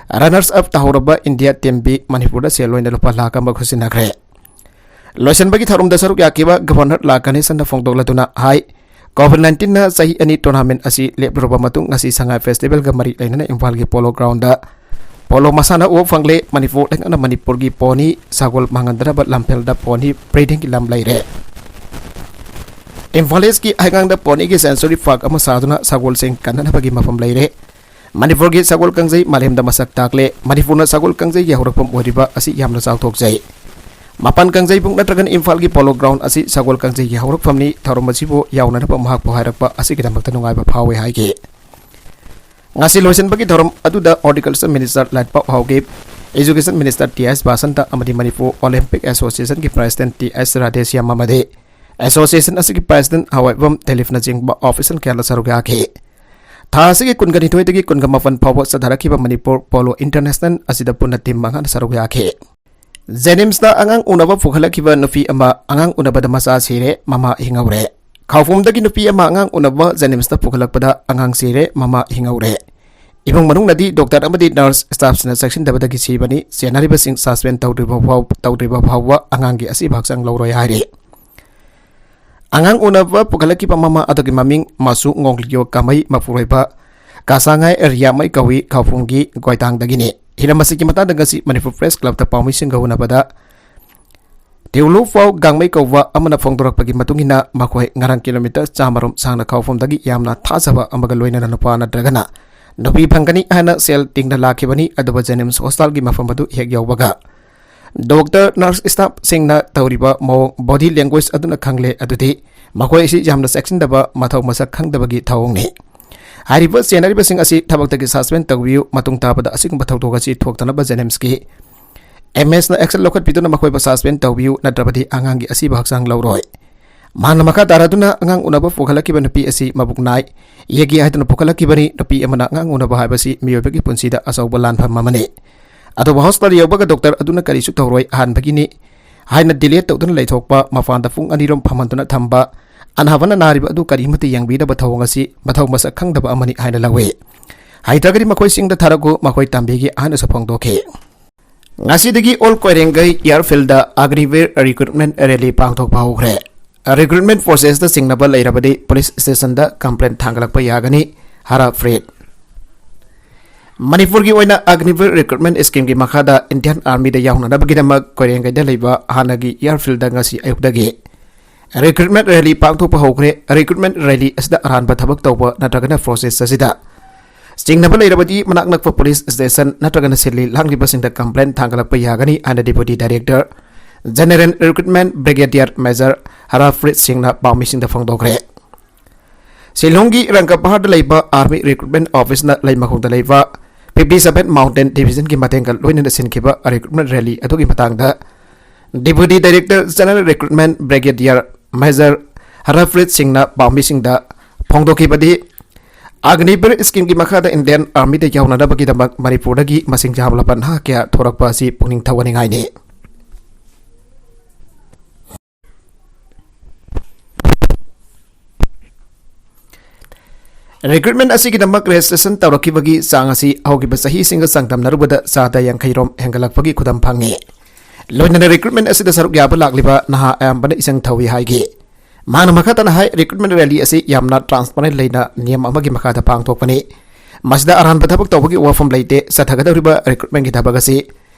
ꯔꯅꯔꯁ ꯑꯞ ꯇꯥꯍꯧꯔꯕ ꯏꯟꯗꯤꯌꯥ ꯇꯤꯝ ꯕꯤ ꯃꯅꯤꯄꯨꯔꯗ ꯁꯦꯜ ꯑꯣꯏꯅ ꯂꯨꯄꯥ ꯂꯥꯈ ꯑꯃ ꯈꯨꯠꯁꯤꯟꯅꯈ꯭ꯔꯦ꯫ ꯂꯣꯏꯁꯤꯟꯕꯒꯤ ꯊꯧꯔꯝꯗ ꯁꯔꯨꯛ ꯌꯥꯈꯤꯕ ꯒꯚꯔꯅꯔ ꯂꯥ ꯒꯅꯦꯁꯟꯅ ꯐꯣꯡꯗꯣꯛꯂꯗꯨꯅ ꯍꯥꯏ, ꯀꯣꯚꯤꯗ ꯅꯥꯏꯟꯇꯤꯟꯅ ꯆꯍꯤ ꯑꯅꯤ ꯇꯣꯔꯅꯥꯃꯦꯟ ꯑꯁꯤ ꯂꯦꯞꯂꯨꯔꯕ ꯃꯇꯨꯡ ꯉꯁꯤ ꯁꯉꯥꯏ ꯐꯦꯁꯇꯤꯚꯦꯜꯒ ꯃꯔꯤ ꯂꯩꯅꯅ ꯏꯝꯐꯥꯜꯒꯤ ꯄꯣꯂꯣ ꯒ꯭ꯔꯥꯎꯟꯗ ꯄꯣꯂꯣ ꯃꯁꯥꯟꯅ ꯎꯕ ꯐꯪꯂꯦ꯫ ꯃꯅꯤꯄꯨꯔ ꯂꯩꯉꯥꯛꯅ ꯃꯅꯤꯄꯨꯔꯒꯤ ꯄꯣꯅꯤ ꯁꯒꯣꯜ ꯃꯥꯡꯍꯟꯗꯅꯕ ꯂꯝꯐꯦꯜꯗ ꯄꯣꯅꯤ ꯕ꯭ꯔꯤꯗꯤꯡꯒꯤ ꯂꯝ ꯂꯩꯔꯦ꯫ ꯏꯝꯐꯥꯜ ꯏꯁꯀꯤ ꯍꯩꯉꯥꯡꯗ ꯄꯣꯅꯤꯒꯤ ꯁꯦꯟꯆꯨꯔꯤ ꯄꯥꯔꯛ ꯑꯃ ꯁꯥꯗꯨꯅ ꯁꯒꯣꯜꯁꯤꯡ ꯀꯟꯅꯅꯕꯒꯤ ꯃꯐꯝ ꯂꯩꯔꯦ꯫ ꯃꯅꯤꯄꯨꯔꯒꯤ ꯁꯒꯣꯜ ꯀꯥꯡꯖꯩ ꯃꯥꯂꯦꯝꯗ ꯃꯁꯛ ꯇꯥꯛꯂꯦ꯫ ꯃꯅꯤꯄꯨꯔꯅ ꯁꯒꯣꯜ ꯀꯥꯡꯖꯩꯒꯤ ꯍꯧꯔꯛꯐꯝ ꯑꯣꯏꯔꯤꯕ ꯑꯁꯤ ꯌꯥꯝꯅ ꯆꯥꯎꯊꯣꯛꯆꯩ꯫ ꯃꯄꯥꯟ ꯀꯥꯡꯖꯩꯕꯨꯡ ꯅꯠꯇ꯭ꯔꯒꯅ ꯏꯝꯐꯥꯜꯒꯤ ꯄꯣꯂꯣ ꯒ꯭ꯔꯥꯎꯟ ꯑꯁꯤ ꯁꯒꯣꯜ ꯀꯥꯡꯖꯩꯒꯤ ꯍꯧꯔꯛꯐꯝꯅꯤ꯫ ꯊꯧꯔꯝ ꯑꯁꯤꯕꯨ ꯌꯥꯎꯅꯅꯕ ꯃꯍꯥꯛꯄꯨ ꯍꯥꯏꯔꯛꯄ ꯑꯁꯤꯒꯤꯗꯃꯛꯇ ꯅꯨꯡꯉꯥꯏꯕ ꯐꯥꯎꯏ ꯍꯥꯏꯈꯤ꯫ ꯉꯁꯤ ꯂꯣꯏꯁꯤꯟꯕꯒꯤ ꯊꯧꯔꯝ ꯑꯗꯨꯗ horticulture minister Letpao Haokip, education minister T S Basanta ꯑꯃꯗꯤ ꯃꯅꯤꯄꯨꯔ ꯑꯣꯂꯤꯝꯄꯤꯛ ꯑꯦꯁꯣꯁꯤꯌꯦꯁꯟꯒꯤ ꯄ꯭ꯔꯦꯁꯤꯗꯦꯟꯠ ꯇꯤ ꯑꯦꯁ ꯔꯥꯙꯦꯁ꯭ꯌꯥꯝ ꯑꯃꯗꯤ ꯑꯦꯁꯣꯁꯤꯌꯦꯁꯟ ꯑꯁꯤꯒꯤ ꯄ꯭ꯔꯦꯁꯤꯗꯦꯟꯠ ꯍꯋꯥꯏꯕꯝ ꯗꯤꯂꯤꯞꯅꯆꯤꯡꯕ ꯑꯣꯐꯤꯁꯤꯌꯦꯜ ꯀꯌꯥꯅ ꯁꯔꯨꯛ ꯌꯥꯈꯤ꯫ ꯊꯥ ꯑꯁꯤꯒꯤ ꯀꯨꯟꯒ ꯅꯤꯊꯣꯏꯗꯒꯤ ꯀꯨꯟꯒ ꯃꯥꯄꯟ ꯐꯥꯎꯕ ꯆꯠꯊꯔꯛꯈꯤꯕ ꯃꯅꯤꯄꯨꯔ ꯄꯣꯂꯣ ꯏꯟꯇꯔꯅꯦꯁꯅꯦꯜ ꯑꯁꯤꯗ ꯄꯨꯟꯅ ꯇꯤꯝ ꯃꯉꯥꯅ ꯁꯔꯨꯛ ꯌꯥꯈꯤ꯫ ꯖꯦꯅꯤꯝꯁꯇ ꯑꯉꯥꯡ ꯎꯅꯕ ꯄꯨꯈꯠꯂꯛꯈꯤꯕ ꯅꯨꯄꯤ ꯑꯃ ꯑꯉꯥꯡ ꯎꯅꯕꯗ ꯃꯆꯥ ꯁꯤꯔꯦ, ꯃꯃꯥ ꯍꯤꯡꯍꯧꯔꯦ꯫ ꯈꯥꯎꯄꯨꯝꯗꯒꯤ ꯅꯨꯄꯤ ꯑꯃ ꯑꯉꯥꯡ ꯎꯅꯕ ꯖꯦꯅꯤꯝꯁꯇ ꯄꯨꯈꯠꯂꯛꯄꯗ ꯑꯉꯥꯡ ꯁꯤꯔꯦ, ꯃꯃꯥ ꯍꯤꯡꯍꯧꯔꯦ꯫ ꯏꯃꯨꯡ ꯃꯅꯨꯡꯅꯗꯤ ꯗꯣꯛꯇꯔ ꯑꯃꯗꯤ ꯅꯔꯁ ꯁ꯭ꯇꯥꯐꯁꯤꯡꯅ ꯆꯦꯛꯁꯤꯟꯗꯕꯗꯒꯤ ꯁꯤꯕꯅꯤ꯫ ꯆꯦꯟꯅꯔꯤꯕꯁꯤꯡ ꯁꯁꯄꯦꯟ ꯇꯧꯗ꯭ꯔꯤꯕ ꯐꯥꯎ-, ꯇꯧꯗ꯭ꯔꯤꯕ ꯐꯥꯎꯕ ꯑꯉꯥꯡꯒꯤ ꯑꯁꯤꯕ ꯍꯛꯆꯥꯡ ꯂꯧꯔꯣꯏ ꯍꯥꯏꯔꯤ꯫ ꯑꯉꯥꯡ ꯎꯅꯕ ꯄꯨꯈꯠꯂꯛꯈꯤꯕ ꯃꯃꯥ ꯑꯗꯨꯒꯤ ꯃꯃꯤꯡ ꯃꯁꯨ ꯉꯣꯡꯂꯤꯌꯣ ꯀꯥꯃꯩ, ꯃꯄꯨꯔꯣꯏꯕ ꯀꯥꯁꯥꯉꯥꯏ ꯔꯤꯌꯥꯃꯩ ꯀꯧꯏ, ꯈꯥꯎꯄꯨꯝꯒꯤ ꯒꯣꯏꯇꯥꯡꯗꯒꯤꯅꯤ꯫ ꯍꯤꯔꯝ ꯑꯁꯤꯒꯤ ꯃꯇꯥꯡꯗ ꯉꯁꯤ ꯃꯅꯤꯄꯨꯔ ꯄ꯭ꯔꯦꯁ ꯀ꯭ꯂꯕꯇ ꯄꯥꯎꯃꯤꯁꯤꯡꯒ ꯎꯅꯕꯗ ꯇꯦꯎꯂꯨ ꯐꯥꯎ ꯒꯥꯡꯃꯩ ꯀꯧꯕ ꯑꯃꯅ ꯐꯣꯡꯗꯣꯔꯛꯄꯒꯤ ꯃꯇꯨꯡ ꯏꯟꯅ, ꯃꯈꯣꯏ ꯉꯔꯥꯡ ꯀꯤꯂꯣꯃꯤꯇꯔ ꯆꯥꯃꯔꯣꯝ ꯁꯥꯡꯅ ꯈꯥꯎꯄꯨꯝꯗꯒꯤ ꯌꯥꯝꯅ ꯊꯥꯖꯕ ꯑꯃꯒ ꯂꯣꯏꯅꯅ ꯅꯨꯄꯥ ꯅꯠꯇ꯭ꯔꯒꯅ ꯅꯨꯄꯤ ꯐꯪꯒꯅꯤ ꯍꯥꯏꯅ ꯁꯦꯜ ꯇꯤꯡꯅ ꯂꯥꯛꯈꯤꯕꯅꯤ꯫ ꯑꯗꯨꯕꯨ ꯖꯦꯅꯤꯝꯁ ꯍꯣꯁꯄꯤꯇꯥꯜꯒꯤ ꯃꯐꯝ ꯑꯗꯨ ꯍꯦꯛ ꯌꯧꯕꯒ ꯗꯣꯛꯇꯔ, ꯅꯔꯁ, ꯁ꯭ꯇꯥꯐꯁꯤꯡꯅ ꯇꯧꯔꯤꯕ ꯃꯑꯣꯡ, ꯕꯣꯗꯤ ꯂꯦꯡꯒ꯭ꯋꯦꯖ ꯑꯗꯨꯅ ꯈꯪꯂꯦ ꯑꯗꯨꯗꯤ ꯃꯈꯣꯏ ꯑꯁꯤ ꯌꯥꯝꯅ ꯆꯦꯛꯁꯤꯟꯗꯕ, ꯃꯊꯧ ꯃꯁꯛ ꯈꯪꯗꯕꯒꯤ ꯊꯧꯑꯣꯡꯅꯤ꯫ ꯍꯥꯏꯔꯤꯕ ꯆꯦꯟꯅꯔꯤꯕꯁꯤꯡ ꯑꯁꯤ ꯊꯕꯛꯇꯒꯤ ꯁꯁꯄꯦꯟ ꯇꯧꯕꯤꯌꯨ꯫ ꯃꯇꯨꯡ ꯇꯥꯕꯗ ꯑꯁꯤꯒꯨꯝꯕ ꯊꯧꯗꯣꯛ ꯑꯁꯤ ꯊꯣꯛꯇꯅꯕ ꯖꯦꯅꯤꯝꯁꯀꯤ ꯑꯦꯝ ꯑꯦꯁꯅ ꯑꯦꯛꯁꯟ ꯂꯧꯈꯠꯄꯤꯗꯨꯅ ꯃꯈꯣꯏꯕꯨ ꯁꯁꯄꯦꯟ ꯇꯧꯕꯤꯌꯨ, ꯅꯠꯇ꯭ꯔꯕꯗꯤ ꯑꯉꯥꯡꯒꯤ ꯑꯁꯤꯕ ꯍꯛꯆꯥꯡ ꯂꯧꯔꯣꯏ꯫ ꯃꯍꯥꯛꯅ ꯃꯈꯥ ꯇꯥꯔꯗꯨꯅ ꯑꯉꯥꯡ ꯎꯅꯕ ꯄꯨꯈꯠꯂꯛꯈꯤꯕ ꯅꯨꯄꯤ ꯑꯁꯤ ꯃꯕꯨꯛ ꯅꯥꯏ, ꯌꯦꯛꯏ ꯍꯥꯏꯗꯨꯅ ꯄꯨꯈꯠꯂꯛꯈꯤꯕꯅꯤ꯫ ꯅꯨꯄꯤ ꯑꯃꯅ ꯑꯉꯥꯡ ꯎꯅꯕ ꯍꯥꯏꯕꯁꯤ ꯃꯤꯑꯣꯏꯕꯒꯤ ꯄꯨꯟꯁꯤꯗ ꯑꯆꯧꯕ ꯂꯥꯟꯐꯝ ꯑꯃꯅꯤ꯫ ꯑꯗꯨꯕꯨ ꯍꯣꯁꯄꯤꯇꯥꯜ ꯌꯧꯕꯒ ꯗꯣꯛꯇꯔ ꯑꯗꯨꯅ ꯀꯔꯤꯁꯨ ꯇꯧꯔꯣꯏ, ꯑꯍꯥꯟꯕꯒꯤꯅꯤ ꯍꯥꯏꯅ ꯗꯤꯂꯦ ꯇꯧꯗꯨꯅ ꯂꯩꯊꯣꯛꯄ, ꯃꯄꯥꯟꯗ ꯄꯨꯡ ꯑꯅꯤꯔꯣꯝ ꯐꯝꯍꯟꯗꯨꯅ ꯊꯝꯕ, ꯑꯅꯥꯕꯅ ꯅꯥꯔꯤꯕ ꯑꯗꯨ ꯀꯔꯤꯃꯠꯇ ꯌꯦꯡꯕꯤꯗꯕ ꯊꯧꯑꯣꯡ ꯑꯁꯤ ꯃꯊꯧ ꯃꯁꯛ ꯈꯪꯗꯕ ꯑꯃꯅꯤ ꯍꯥꯏꯅ ꯂꯧꯏ꯫ ꯍꯩꯇ꯭ꯔꯒꯗꯤ ꯃꯈꯣꯏꯁꯤꯡꯗ ꯊꯥꯔꯛꯎ, ꯃꯈꯣꯏ ꯇꯝꯕꯤꯒꯦ ꯍꯥꯏꯅꯁꯨ ꯐꯣꯡꯗꯣꯛꯈꯤ꯫ ꯉꯁꯤꯗꯒꯤ ꯑꯣꯜ ꯀꯣꯏꯔꯦꯡꯒꯩ ꯏꯌꯥꯔꯐꯤꯜꯗ ꯑꯒꯅꯤꯕꯤꯔ ꯔꯤꯀ꯭ꯔꯨꯠꯃꯦꯟ ꯔꯦꯂꯤ ꯄꯥꯡꯊꯣꯛꯄ ꯍꯧꯈ꯭ꯔꯦ꯫ ꯔꯤꯀ꯭ꯔꯨꯠꯃꯦꯟ ꯄ꯭ꯔꯣꯁꯦꯁꯇ ꯆꯤꯡꯅꯕ ꯂꯩꯔꯕꯗꯤ ꯄꯨꯂꯤꯁ ꯁ꯭ꯇꯦꯁꯟꯗ ꯀꯝꯄ꯭ꯂꯦꯟ ꯊꯥꯡꯒꯠꯂꯛꯄ ꯌꯥꯒꯅꯤ, ꯍꯔꯥꯐ꯭ꯔꯤꯠ꯫ ꯃꯅꯤꯄꯨꯔꯒꯤ ꯑꯣꯏꯅ ꯑꯒꯅꯤꯕꯤꯔ ꯔꯤꯀ꯭ꯔꯨꯠꯃꯦꯟ ꯁ꯭ꯀꯤꯝꯒꯤ ꯃꯈꯥꯗ ꯏꯟꯗꯤꯌꯟ ꯑꯥꯔꯃꯤꯗ ꯌꯥꯎꯅꯅꯕꯒꯤꯗꯃꯛ ꯀꯣꯏꯔꯦꯡꯒꯩꯗ ꯂꯩꯕ ꯍꯥꯟꯅꯒꯤ ꯏꯌꯥꯔꯐꯤꯜꯗ ꯉꯁꯤ ꯑꯌꯨꯛꯇꯒꯤ ꯔꯤꯀ꯭ꯔꯨꯠꯃꯦꯟ ꯔꯦꯂꯤ ꯄꯥꯡꯊꯣꯛꯄ ꯍꯧꯈ꯭ꯔꯦ꯫ ꯔꯤꯀ꯭ꯔꯨꯠꯃꯦꯟ ꯔꯦꯂꯤ ꯑꯁꯤꯗ ꯑꯔꯥꯟꯕ ꯊꯕꯛ ꯇꯧꯕ ꯅꯠꯇ꯭ꯔꯒꯅ ꯄ꯭ꯔꯣꯁꯦꯁ ꯑꯁꯤꯗ ꯆꯤꯡꯅꯕ ꯂꯩꯔꯕꯗꯤ ꯃꯅꯥꯛ ꯅꯛꯄ ꯄꯨꯂꯤꯁ ꯁ꯭ꯇꯦꯁꯟ ꯅꯠꯇ꯭ꯔꯒꯅ ꯁꯤꯜꯂꯤ ꯂꯥꯡꯂꯤꯕꯁꯤꯡꯗ ꯀꯝꯄ꯭ꯂꯦꯟ ꯊꯥꯡꯒꯠꯂꯛꯄ ꯌꯥꯒꯅꯤ ꯍꯥꯏꯅ ꯗꯦꯄ꯭ꯌꯨꯇꯤ ꯗꯥꯏꯔꯦꯛꯇꯔ ꯖꯦꯅꯔꯦꯜ ꯔꯤꯀ꯭ꯔꯨꯠꯃꯦꯟ ꯕ꯭ꯔꯤꯒꯦꯗꯤꯌꯔ ꯃꯦꯖꯔ ꯍꯔꯥꯐ꯭ꯔꯤꯠ ꯁꯤꯡꯅ ꯄꯥꯎꯃꯤꯁꯤꯡꯗ ꯐꯣꯡꯗꯣꯛꯈ꯭ꯔꯦ꯫ ꯁꯤꯂꯣꯡꯒꯤ ꯔꯪꯒꯄꯍꯥꯔꯗ ꯂꯩꯕ ꯑꯥꯔꯃꯤ ꯔꯤꯀ꯭ꯔꯨꯠꯃꯦꯟ ꯑꯣꯐꯤꯁꯅ ꯂꯩꯃꯈꯣꯡꯗ ꯂꯩꯕ ꯐꯤꯐꯇꯤ ꯁꯚꯦꯟ ꯃꯥꯎꯟꯇꯦꯟ ꯗꯤꯚꯤꯖꯟꯒꯤ ꯃꯇꯦꯡꯒ ꯂꯣꯏꯅꯅ ꯁꯤꯟꯈꯤꯕ ꯔꯤꯀ꯭ꯔꯨꯠꯃꯦꯟ ꯔꯦꯂꯤ ꯑꯗꯨꯒꯤ ꯃꯇꯥꯡꯗ ꯗꯦꯄ꯭ꯌꯨꯇꯤ ꯗꯥꯏꯔꯦꯛꯇꯔ ꯖꯦꯅꯔꯦꯜ ꯔꯤꯀ꯭ꯔꯨꯠꯃꯦꯟ ꯕ꯭ꯔꯤꯒꯦꯗꯤꯌꯔ ꯃꯦꯖꯔ ꯍꯔꯐ꯭ꯔꯤꯠ ꯁꯤꯡꯅ ꯄꯥꯎꯃꯤꯁꯤꯡꯗ ꯐꯣꯡꯗꯣꯛꯈꯤꯕꯗꯤ, ꯑꯒꯅꯤꯕꯤꯔ ꯁ꯭ꯀꯤꯝꯒꯤ ꯃꯈꯥꯗ ꯏꯟꯗꯤꯌꯟ ꯑꯥꯔꯃꯤꯗ ꯌꯥꯎꯅꯅꯕꯒꯤꯗꯃꯛ ꯃꯅꯤꯄꯨꯔꯗꯒꯤ ꯃꯁꯤꯡ ꯌꯥꯝꯂꯕ ꯅꯍꯥ ꯀꯌꯥ ꯊꯣꯔꯛꯄ ꯑꯁꯤ ꯄꯨꯛꯅꯤꯡ ꯊꯧꯒꯠꯅꯤꯡꯉꯥꯏꯅꯤ꯫ ꯔꯤꯀ꯭ꯔꯨꯠꯃꯦꯟ ꯑꯁꯤꯒꯤꯗꯃꯛ ꯔꯦꯖꯤꯁꯇ꯭ꯔꯦꯁꯟ ꯇꯧꯔꯛꯈꯤꯕꯒꯤ ꯆꯥꯡ ꯑꯁꯤ ꯍꯧꯈꯤꯕ ꯆꯍꯤꯁꯤꯡꯒ ꯆꯥꯡꯗꯝꯅꯔꯨꯕꯗ ꯆꯥꯗ ꯌꯥꯡꯈꯩ ꯔꯣꯝ ꯍꯦꯟꯒꯠꯂꯛꯄꯒꯤ ꯈꯨꯗꯝ ꯐꯪꯉꯤ꯫ ꯂꯣꯏꯅꯅ ꯔꯤꯀ꯭ꯔꯨꯠꯃꯦꯟ ꯑꯁꯤꯗ ꯁꯔꯨꯛ ꯌꯥꯕ ꯂꯥꯛꯂꯤꯕ ꯅꯍꯥ ꯑꯌꯥꯝꯕꯅ ꯏꯆꯪ ꯊꯧꯏ ꯍꯥꯏꯈꯤ꯫ ꯃꯍꯥꯛꯅ ꯃꯈꯥ ꯇꯥꯅ ꯍꯥꯏ, ꯔꯤꯀ꯭ꯔꯨꯠꯃꯦꯟ ꯔꯦꯂꯤ ꯑꯁꯤ ꯌꯥꯝꯅ ꯇ꯭ꯔꯥꯟꯁꯄꯔꯦꯟ ꯂꯩꯅ ꯅꯤꯌꯝ ꯑꯃꯒꯤ ꯃꯈꯥꯗ ꯄꯥꯡꯊꯣꯛꯄꯅꯤ꯫ ꯃꯁꯤꯗ ꯑꯔꯥꯟꯕ ꯊꯕꯛ ꯇꯧꯕꯒꯤ ꯋꯥꯐꯝ ꯂꯩꯇꯦ꯫ ꯆꯠꯊꯒꯗꯧꯔꯤꯕ ꯔꯤꯀ꯭ꯔꯨꯠꯃꯦꯟꯒꯤ ꯊꯕꯛ ꯑꯁꯤ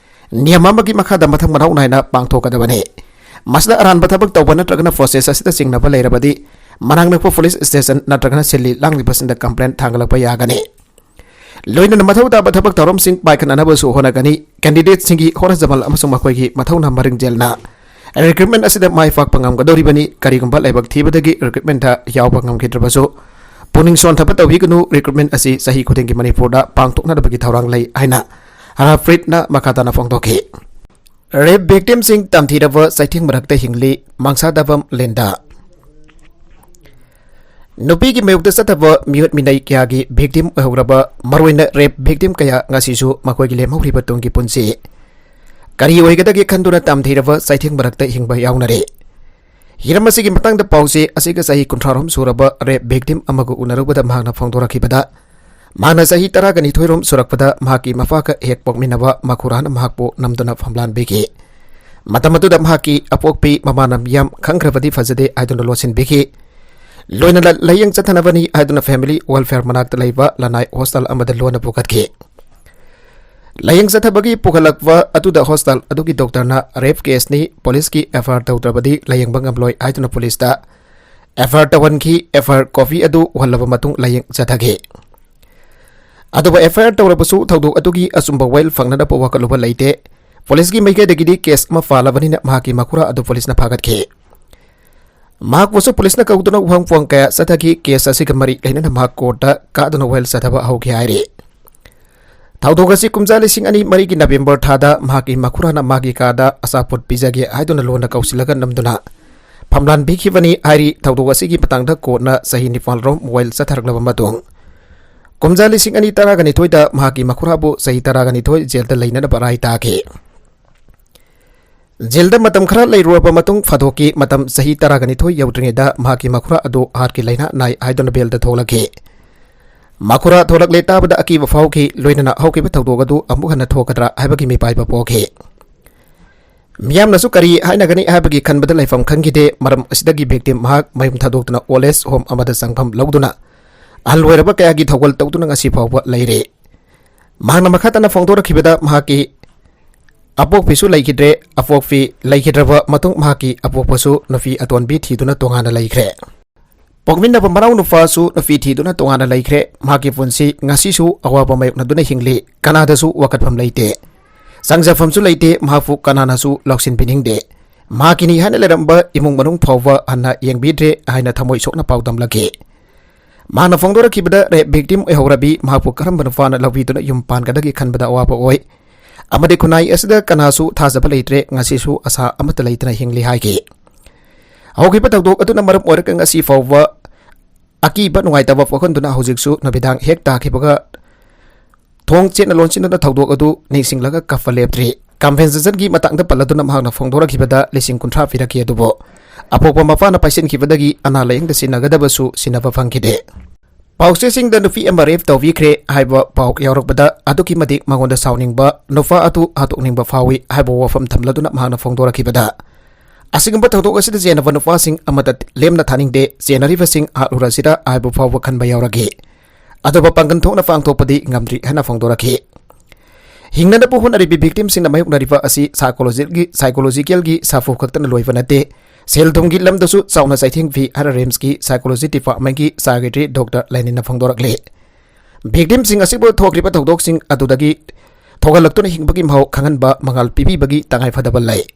ꯅꯤꯌꯝ ꯑꯃꯒꯤ ꯃꯈꯥꯗ ꯃꯊꯪ ꯃꯅꯥꯎ ꯅꯥꯏꯅ ꯄꯥꯡꯊꯣꯛꯀꯗꯕꯅꯤ꯫ ꯃꯁꯤꯗ ꯑꯔꯥꯟꯕ ꯊꯕꯛ ꯇꯧꯕ ꯅꯠꯇ꯭ꯔꯒꯅ ꯄ꯭ꯔꯣꯁꯦꯁ ꯑꯁꯤꯗ ꯆꯤꯡꯅꯕ ꯂꯩꯔꯕꯗꯤ ꯃꯅꯥꯛ ꯅꯛꯄ ꯄꯨꯂꯤꯁ ꯁ꯭ꯇꯦꯁꯟ ꯅꯠꯇ꯭ꯔꯒꯅ ꯁꯤꯜꯂꯤ ꯂꯥꯡꯂꯤꯕꯁꯤꯡꯗ ꯀꯝꯄ꯭ꯂꯦꯟ ꯊꯥꯡꯒꯠꯂꯛꯄ ꯌꯥꯒꯅꯤ꯫ ꯂꯣꯏꯅꯅ ꯃꯊꯧ ꯇꯥꯕ ꯊꯕꯛ ꯊꯧꯔꯝꯁꯤꯡ ꯄꯥꯏꯈꯠꯅꯅꯕꯁꯨ ꯍꯣꯠꯅꯒꯅꯤ꯫ ꯀꯦꯟꯗꯤꯗꯦꯠꯁꯤꯡꯒꯤ ꯍꯣꯠꯅꯖꯃꯜ ꯑꯃꯁꯨꯡ ꯃꯈꯣꯏꯒꯤ ꯃꯊꯧꯅꯥ ꯃꯔꯤꯡ ꯆꯦꯜꯅ ꯔꯤꯀ꯭ꯔꯨꯠꯃꯦꯟ ꯑꯁꯤꯗ ꯃꯥꯏ ꯄꯥꯛꯄ ꯉꯝꯒꯗꯧꯔꯤꯕꯅꯤ꯫ ꯀꯔꯤꯒꯨꯝꯕ ꯂꯥꯏꯕꯛ ꯊꯤꯕꯗꯒꯤ ꯔꯤꯀ꯭ꯔꯨꯠꯃꯦꯟꯗ ꯌꯥꯎꯕ ꯉꯝꯈꯤꯗ꯭ꯔꯕꯁꯨ ꯄꯨꯛꯅꯤꯡ ꯁꯣꯟꯊꯕ ꯇꯧꯕꯤꯒꯅꯨ꯫ ꯔꯤꯀ꯭ꯔꯨꯠꯃꯦꯟ ꯑꯁꯤ ꯆꯍꯤ ꯈꯨꯗꯤꯡꯒꯤ ꯃꯅꯤꯄꯨꯔꯗ ꯄꯥꯡꯊꯣꯛꯅꯅꯕꯒꯤ ꯊꯧꯔꯥꯡ ꯂꯩ ꯍꯥꯏꯅ ꯍꯔꯐ꯭ꯔꯤꯠꯅ ꯃꯈꯥ ꯇꯥꯅ ꯐꯣꯡꯗꯣꯛꯈꯤ꯫ ꯔꯦꯞ ꯚꯤꯛꯇꯤꯝꯁꯤꯡ ꯇꯝꯊꯤꯔꯕ ꯆꯩꯊꯦꯡ ꯃꯔꯛꯇ ꯍꯤꯡꯂꯤ, ꯃꯥꯡꯁꯥꯗꯕꯝ ꯂꯤꯟꯗꯥ꯫ ꯅꯨꯄꯤꯒꯤ ꯃꯥꯌꯣꯛꯇ ꯆꯠꯊꯕ ꯃꯤꯑꯣꯠ ꯃꯤꯅꯩ ꯀꯌꯥꯒꯤ ꯚꯤꯛꯇꯤꯝ ꯑꯣꯏꯍꯧꯔꯕ, ꯃꯔꯨꯑꯣꯏꯅ ꯔꯦꯞ ꯚꯤꯛꯇꯤꯝ ꯀꯌꯥ ꯉꯁꯤꯁꯨ ꯃꯈꯣꯏꯒꯤ ꯂꯦꯝꯍꯧꯔꯤꯕ ꯇꯨꯡꯒꯤ ꯄꯨꯟꯁꯤ ꯀꯔꯤ ꯑꯣꯏꯒꯗꯒꯦ ꯈꯟꯗꯨꯅ ꯇꯝꯊꯤꯔꯕ ꯆꯩꯊꯦꯡ ꯃꯔꯛꯇ ꯍꯤꯡꯕ ꯌꯥꯎꯅꯔꯤ꯫ ꯍꯤꯔꯝ ꯑꯁꯤꯒꯤ ꯃꯇꯥꯡꯗ ꯄꯥꯎꯆꯦ ꯑꯁꯤꯒ ꯆꯍꯤ ꯀꯨꯟꯊ꯭ꯔꯥ ꯔꯣꯝ ꯁꯨꯔꯕ rape victim ꯑꯃꯒ ꯎꯅꯔꯨꯕꯗ ꯃꯍꯥꯛꯅ ꯐꯣꯡꯗꯣꯔꯛꯈꯤꯕꯗ, ꯃꯍꯥꯛꯅ ꯆꯍꯤ ꯇꯔꯥꯒ ꯅꯤꯊꯣꯏ ꯔꯣꯝ ꯁꯨꯔꯛꯄꯗ ꯃꯍꯥꯛꯀꯤ ꯃꯄꯥꯒ ꯍꯦꯛ ꯄꯣꯛꯃꯤꯟꯅꯕ ꯃꯈꯨꯔꯥꯅ ꯃꯍꯥꯛꯄꯨ ꯅꯝꯗꯨꯅ ꯐꯝꯂꯥꯟꯕꯤꯈꯤ꯫ ꯃꯇꯝ ꯑꯗꯨꯗ ꯃꯍꯥꯛꯀꯤ ꯑꯄꯣꯛꯄꯤ ꯃꯃꯥꯅ ꯃꯤꯌꯥꯝ ꯈꯪꯈ꯭ꯔꯕꯗꯤ ꯐꯖꯗꯦ ꯍꯥꯏꯗꯨꯅ ꯂꯣꯠꯁꯤꯟꯕꯤꯈꯤ꯫ ꯂꯣꯏꯅꯅ ꯂꯥꯌꯦꯡ ꯆꯠꯊꯅꯕꯅꯤ ꯍꯥꯏꯗꯨꯅ family welfare ꯃꯅꯥꯛꯇ ꯂꯩꯕ ꯂꯅꯥꯏ hostel ꯑꯃꯗ ꯂꯣꯟꯅ ꯄꯨꯈꯠꯈꯤ꯫ ꯂꯥꯌꯦꯡ ꯆꯠꯊꯕꯒꯤ ꯄꯨꯈꯠꯂꯛꯄ ꯑꯗꯨꯗ hostel ꯑꯗꯨꯒꯤ doctorꯅ rape caseꯅꯤ, policeꯀꯤ FIR ꯇꯧꯗ꯭ꯔꯕꯗꯤ ꯂꯥꯌꯦꯡꯕ ꯉꯝꯂꯣꯏ ꯍꯥꯏꯗꯨꯅ policeꯇ FIR ꯇꯧꯍꯟꯈꯤ꯫ FIR copy ꯑꯗꯨ ꯎꯍꯜꯂꯕ ꯃꯇꯨꯡ ꯂꯥꯌꯦꯡ ꯆꯠꯊꯈꯤ꯫ ꯑꯗꯨꯕꯨ FIR ꯇꯧꯔꯕꯁꯨ ꯊꯧꯗꯣꯛ ꯑꯗꯨꯒꯤ ꯑꯆꯨꯝꯕ ꯋꯥꯌꯦꯜ ꯐꯪꯅꯅꯕ ꯋꯥꯀꯠꯂꯨꯕ ꯂꯩꯇꯦ꯫ Policeꯀꯤ ꯃꯥꯏꯀꯩꯗꯒꯤꯗꯤ case ꯑꯃ ꯐꯥꯜꯂꯕꯅꯤꯅ ꯃꯍꯥꯛꯀꯤ ꯃꯈꯨꯔꯥ ꯑꯗꯨ policeꯅ ꯐꯥꯒꯠꯈꯤ꯫ ꯃꯍꯥꯛꯄꯨꯁꯨ policeꯅ ꯀꯧꯗꯨꯅ ꯋꯥꯍꯪ ꯄꯨꯋꯥꯡ ꯀꯌꯥ ꯆꯠꯊꯈꯤ꯫ Case ꯑꯁꯤꯒ ꯃꯔꯤ ꯂꯩꯅꯅ ꯃꯍꯥꯛ courtꯇ ꯀꯥꯗꯨꯅ ꯋꯥꯌꯦꯜ ꯆꯠꯊꯕ ꯍꯧꯈꯤ ꯍꯥꯏꯔꯤ꯫ ꯊꯧꯗꯣꯛ ꯑꯁꯤ ꯀꯨꯝꯖꯥ ꯂꯤꯁꯤꯡ ꯑꯅꯤ ꯃꯔꯤꯒꯤ November ꯊꯥꯗ ꯃꯍꯥꯛꯀꯤ ꯃꯈꯨꯔꯥꯅ ꯃꯥꯒꯤ ꯀꯥꯗ ꯑꯆꯥꯄꯣꯠ ꯄꯤꯖꯒꯦ ꯍꯥꯏꯗꯨꯅ ꯂꯣꯟꯅ ꯀꯧꯁꯤꯜꯂꯒ ꯅꯝꯗꯨꯅ ꯐꯝꯂꯥꯟꯕꯤꯈꯤꯕꯅꯤ ꯍꯥꯏꯔꯤ꯫ ꯊꯧꯗꯣꯛ ꯑꯁꯤꯒꯤ ꯃꯇꯥꯡꯗ courtꯅ ꯆꯍꯤ ꯅꯤꯄꯥꯜ ꯔꯣꯝ ꯋꯥꯌꯦꯜ ꯆꯠꯊꯔꯛꯂꯕ ꯃꯇꯨꯡ, ꯀꯨꯝꯖꯥ ꯂꯤꯁꯤꯡ ꯑꯅꯤ ꯇꯔꯥꯒ ꯅꯤꯊꯣꯏꯗ ꯃꯍꯥꯛꯀꯤ ꯃꯈꯨꯔꯥꯕꯨ ꯆꯍꯤ ꯇꯔꯥꯒ ꯅꯤꯊꯣꯏ jailꯗ ꯂꯩꯅꯅꯕ ꯔꯥꯏ ꯇꯥꯈꯤ꯫ Jailꯗ ꯃꯇꯝ ꯈꯔ ꯂꯩꯔꯨꯔꯕ ꯃꯇꯨꯡ, ꯐꯥꯗꯣꯛꯀꯤ ꯃꯇꯝ ꯆꯍꯤ ꯇꯔꯥꯒ ꯅꯤꯊꯣꯏ ꯌꯧꯗ꯭ꯔꯤꯉꯩꯗ ꯃꯍꯥꯛꯀꯤ ꯃꯈꯨꯔꯥ ꯑꯗꯨ heartꯀꯤ ꯂꯥꯏꯅꯥ ꯅꯥꯏ ꯍꯥꯏꯗꯨꯅ bailꯗ ꯊꯣꯛꯂꯛꯈꯤ꯫ ꯃꯈꯨꯔꯥ ꯊꯣꯛꯂꯛꯂꯦ ꯇꯥꯕꯗ ꯑꯀꯤꯕ ꯐꯥꯎꯈꯤ, ꯂꯣꯏꯅꯅ ꯍꯧꯈꯤꯕ ꯊꯧꯗꯣꯛ ꯑꯗꯨ ꯑꯃꯨꯛ ꯍꯟꯅ ꯊꯣꯛꯀꯗ꯭ꯔꯥ ꯍꯥꯏꯕꯒꯤ ꯃꯤꯄꯥꯏꯕ ꯄꯣꯛꯈꯤ꯫ ꯃꯤꯌꯥꯝꯅꯁꯨ ꯀꯔꯤ ꯍꯥꯏꯅꯒꯅꯤ ꯍꯥꯏꯕꯒꯤ ꯈꯟꯕꯗ ꯂꯩꯐꯝ ꯈꯪꯈꯤꯗꯦ꯫ ꯃꯔꯝ ꯑꯁꯤꯗꯒꯤ victim ꯃꯍꯥꯛ ꯃꯌꯨꯝ ꯊꯥꯗꯣꯛꯇꯨꯅ old age home ꯑꯃꯗ ꯆꯪꯐꯝ ꯂꯧꯗꯨꯅ ꯑꯍꯜ ꯑꯣꯏꯔꯕ ꯀꯌꯥꯒꯤ ꯊꯧꯒꯜ ꯇꯧꯗꯨꯅ ꯉꯁꯤ ꯐꯥꯎꯕ ꯂꯩꯔꯤ꯫ ꯃꯍꯥꯛꯅ ꯃꯈꯥ ꯇꯥꯅ ꯐꯣꯡꯗꯣꯔꯛꯈꯤꯕꯗ, ꯃꯍꯥꯛꯀꯤ ꯑꯄꯣꯛꯄꯤꯁꯨ ꯂꯩꯈꯤꯗ꯭ꯔꯦ꯫ ꯑꯄꯣꯛꯄꯤ ꯂꯩꯈꯤꯗ꯭ꯔꯕ ꯃꯇꯨꯡ ꯃꯍꯥꯛꯀꯤ ꯑꯄꯣꯛꯄꯁꯨ ꯅꯨꯄꯤ ꯑꯇꯣꯟꯕꯤ ꯊꯤꯗꯨꯅ ꯇꯣꯉꯥꯟꯅ ꯂꯩꯈ꯭ꯔꯦ꯫ ꯄꯣꯛꯃꯤꯟꯅꯕ ꯃꯅꯥꯎ ꯅꯨꯄꯥꯁꯨ ꯅꯨꯄꯤ ꯊꯤꯗꯨꯅ ꯇꯣꯉꯥꯟꯅ ꯂꯩꯈ꯭ꯔꯦ꯫ ꯃꯍꯥꯛꯀꯤ ꯄꯨꯟꯁꯤ ꯉꯁꯤꯁꯨ ꯑꯋꯥꯕ ꯃꯥꯌꯣꯛꯅꯗꯨꯅ ꯍꯤꯡꯂꯤ꯫ ꯀꯅꯥꯗꯁꯨ ꯋꯥꯀꯠꯐꯝ ꯂꯩꯇꯦ꯫ ꯆꯪꯖꯐꯝꯁꯨ ꯂꯩꯇꯦ꯫ ꯃꯍꯥꯛꯄꯨ ꯀꯅꯥꯅꯁꯨ ꯂꯧꯁꯤꯟꯕꯤꯅꯤꯡꯗꯦ꯫ ꯃꯍꯥꯛꯀꯤꯅꯤ ꯍꯥꯏꯅ ꯂꯩꯔꯝꯕ ꯏꯃꯨꯡ ꯃꯅꯨꯡ ꯐꯥꯎꯕ ꯍꯟꯅ ꯌꯦꯡꯕꯤꯗ꯭ꯔꯦ ꯍꯥꯏꯅ ꯊꯃꯣꯏ ꯁꯣꯛꯅ ꯄꯥꯎꯗꯝꯂꯛꯈꯤ꯫ ꯃꯍꯥꯛꯅ ꯐꯣꯡꯗꯣꯔꯛꯈꯤꯕꯗ, rape victim ꯑꯣꯏꯍꯧꯔꯕꯤ ꯃꯍꯥꯛꯄꯨ ꯀꯔꯝꯕ ꯅꯨꯄꯥꯅ ꯂꯧꯕꯤꯗꯨꯅ ꯌꯨꯝ ꯄꯥꯟꯒꯗꯒꯦ ꯈꯟꯕꯗ ꯑꯋꯥꯕ ꯑꯣꯏ ꯑꯃꯗꯤ ꯈꯨꯟꯅꯥꯏ ꯑꯁꯤꯗ ꯀꯅꯥꯁꯨ ꯊꯥꯖꯕ ꯂꯩꯇ꯭ꯔꯦ, ꯉꯁꯤꯁꯨ ꯑꯁꯥ ꯑꯃꯠꯇ ꯂꯩꯇꯅ ꯍꯤꯡꯂꯤ ꯍꯥꯏꯈꯤ꯫ ꯍꯧꯈꯤꯕ ꯊꯧꯗꯣꯛ ꯑꯗꯨꯅ ꯃꯔꯝ ꯑꯣꯏꯔꯒ ꯉꯁꯤ ꯐꯥꯎꯕ ꯑꯀꯤꯕ ꯅꯨꯡꯉꯥꯏꯇꯕ ꯄꯣꯛꯍꯟꯗꯨꯅ ꯍꯧꯖꯤꯛꯁꯨ ꯅꯨꯃꯤꯗꯥꯡ ꯍꯦꯛ ꯇꯥꯈꯤꯕꯒ ꯊꯣꯡ ꯆꯦꯠꯅ ꯂꯣꯟꯁꯤꯟꯗꯨꯅ ꯊꯧꯗꯣꯛ ꯑꯗꯨ ꯅꯤꯡꯁꯤꯡꯂꯒ ꯀꯞꯄ ꯂꯦꯞꯇ꯭ꯔꯤ꯫ Compensationꯒꯤ ꯃꯇꯥꯡꯗ ꯄꯜꯂꯗꯨꯅ ꯃꯍꯥꯛꯅ ꯐꯣꯡꯗꯣꯔꯛꯈꯤꯕꯗ ꯂꯤꯁꯤꯡ ꯀꯨꯟꯊ꯭ꯔꯥ ꯄꯤꯔꯛꯈꯤ, ꯑꯗꯨꯕꯨ ꯑꯄꯣꯛꯄ ꯃꯄꯥꯅ ꯄꯥꯏꯁꯤꯟꯈꯤꯕꯗꯒꯤ ꯑꯅꯥ ꯂꯥꯌꯦꯡꯗ ꯁꯤꯟꯅꯒꯗꯕꯁꯨ ꯁꯤꯟꯅꯕ ꯐꯪꯈꯤꯗꯦ꯫ ꯄꯥꯎꯆꯦꯁꯤꯡꯗ ꯅꯨꯄꯤ ꯑꯃ ꯔꯦꯞ ꯇꯧꯕꯤꯈ꯭ꯔꯦ ꯍꯥꯏꯕ ꯄꯥꯎ ꯌꯥꯎꯔꯛꯄꯗ ꯑꯗꯨꯛꯀꯤ ꯃꯇꯤꯛ ꯃꯉꯣꯟꯗ ꯁꯥꯎꯅꯤꯡꯕ ꯅꯨꯄꯥ ꯑꯗꯨ ꯍꯥꯠꯇꯣꯛꯅꯤꯡꯕ ꯐꯥꯎꯏ ꯍꯥꯏꯕ ꯋꯥꯐꯝ ꯊꯝꯂꯗꯨꯅ ꯃꯍꯥꯛꯅ ꯐꯣꯡꯗꯣꯔꯛꯈꯤꯕꯗ, ꯑꯁꯤꯒꯨꯝꯕ ꯊꯧꯗꯣꯛ ꯑꯁꯤꯗ ꯆꯦꯟꯅꯕ ꯅꯨꯄꯥꯁꯤꯡ ꯑꯃꯠꯇ ꯂꯦꯝꯅ ꯊꯥꯅꯤꯡꯗꯦ, ꯆꯦꯟꯅꯔꯤꯕꯁꯤꯡ ꯍꯥꯠꯂꯨꯔꯁꯤꯔ ꯍꯥꯏꯕ ꯐꯥꯎꯕ ꯈꯟꯕ ꯌꯥꯎꯔꯛꯈꯤ꯫ ꯑꯗꯨꯕꯨ ꯄꯥꯡꯒꯜ ꯊꯣꯛꯅ ꯄꯥꯡꯊꯣꯛꯄꯗꯤ ꯉꯝꯗ꯭ꯔꯤ ꯍꯥꯏꯅ ꯐꯣꯡꯗꯣꯔꯛꯈꯤ꯫ ꯍꯤꯡꯅꯅꯕ ꯍꯣꯠꯅꯔꯤꯕ ꯚꯤꯛꯇꯤꯝꯁꯤꯡꯅ ꯃꯥꯌꯣꯛꯅꯔꯤꯕ ꯑꯁꯤ ꯁꯥꯏꯀꯣꯂꯣꯖꯤꯀꯦꯜꯒꯤ, ꯁꯥꯏꯀꯣꯂꯣꯖꯤꯀꯦꯜꯒꯤ ꯁꯥꯐꯨ ꯈꯛꯇꯅ ꯂꯣꯏꯕ ꯅꯠꯇꯦ, ꯁꯦꯜ ꯊꯨꯝꯒꯤ ꯂꯝꯗꯁꯨ ꯆꯥꯎꯅ ꯆꯩꯊꯦꯡ ꯄꯤ ꯍꯥꯏꯅ ꯔꯤꯝꯁꯀꯤ ꯁꯥꯏꯀꯣꯂꯣꯖꯤ ꯗꯤꯄꯥꯔꯠꯃꯦꯟꯒꯤ ꯁꯦꯀ꯭ꯔꯦꯇꯔꯤ ꯗꯣꯛꯇꯔ ꯂꯦꯅꯤꯟꯅ ꯐꯣꯡꯗꯣꯔꯛꯂꯤ꯫ ꯚꯤꯛꯇꯤꯝꯁꯤꯡ ꯑꯁꯤꯕꯨ ꯊꯣꯛꯈ꯭ꯔꯤꯕ ꯊꯧꯗꯣꯛꯁꯤꯡ ꯑꯗꯨꯗꯒꯤ ꯊꯣꯛꯍꯜꯂꯛꯇꯨꯅ ꯍꯤꯡꯕꯒꯤ ꯃꯍꯥꯎ ꯈꯪꯍꯟꯕ ꯃꯉꯥꯜ ꯄꯤꯕꯤꯕꯒꯤ ꯇꯉꯥꯏꯐꯗꯕ ꯂꯩ꯫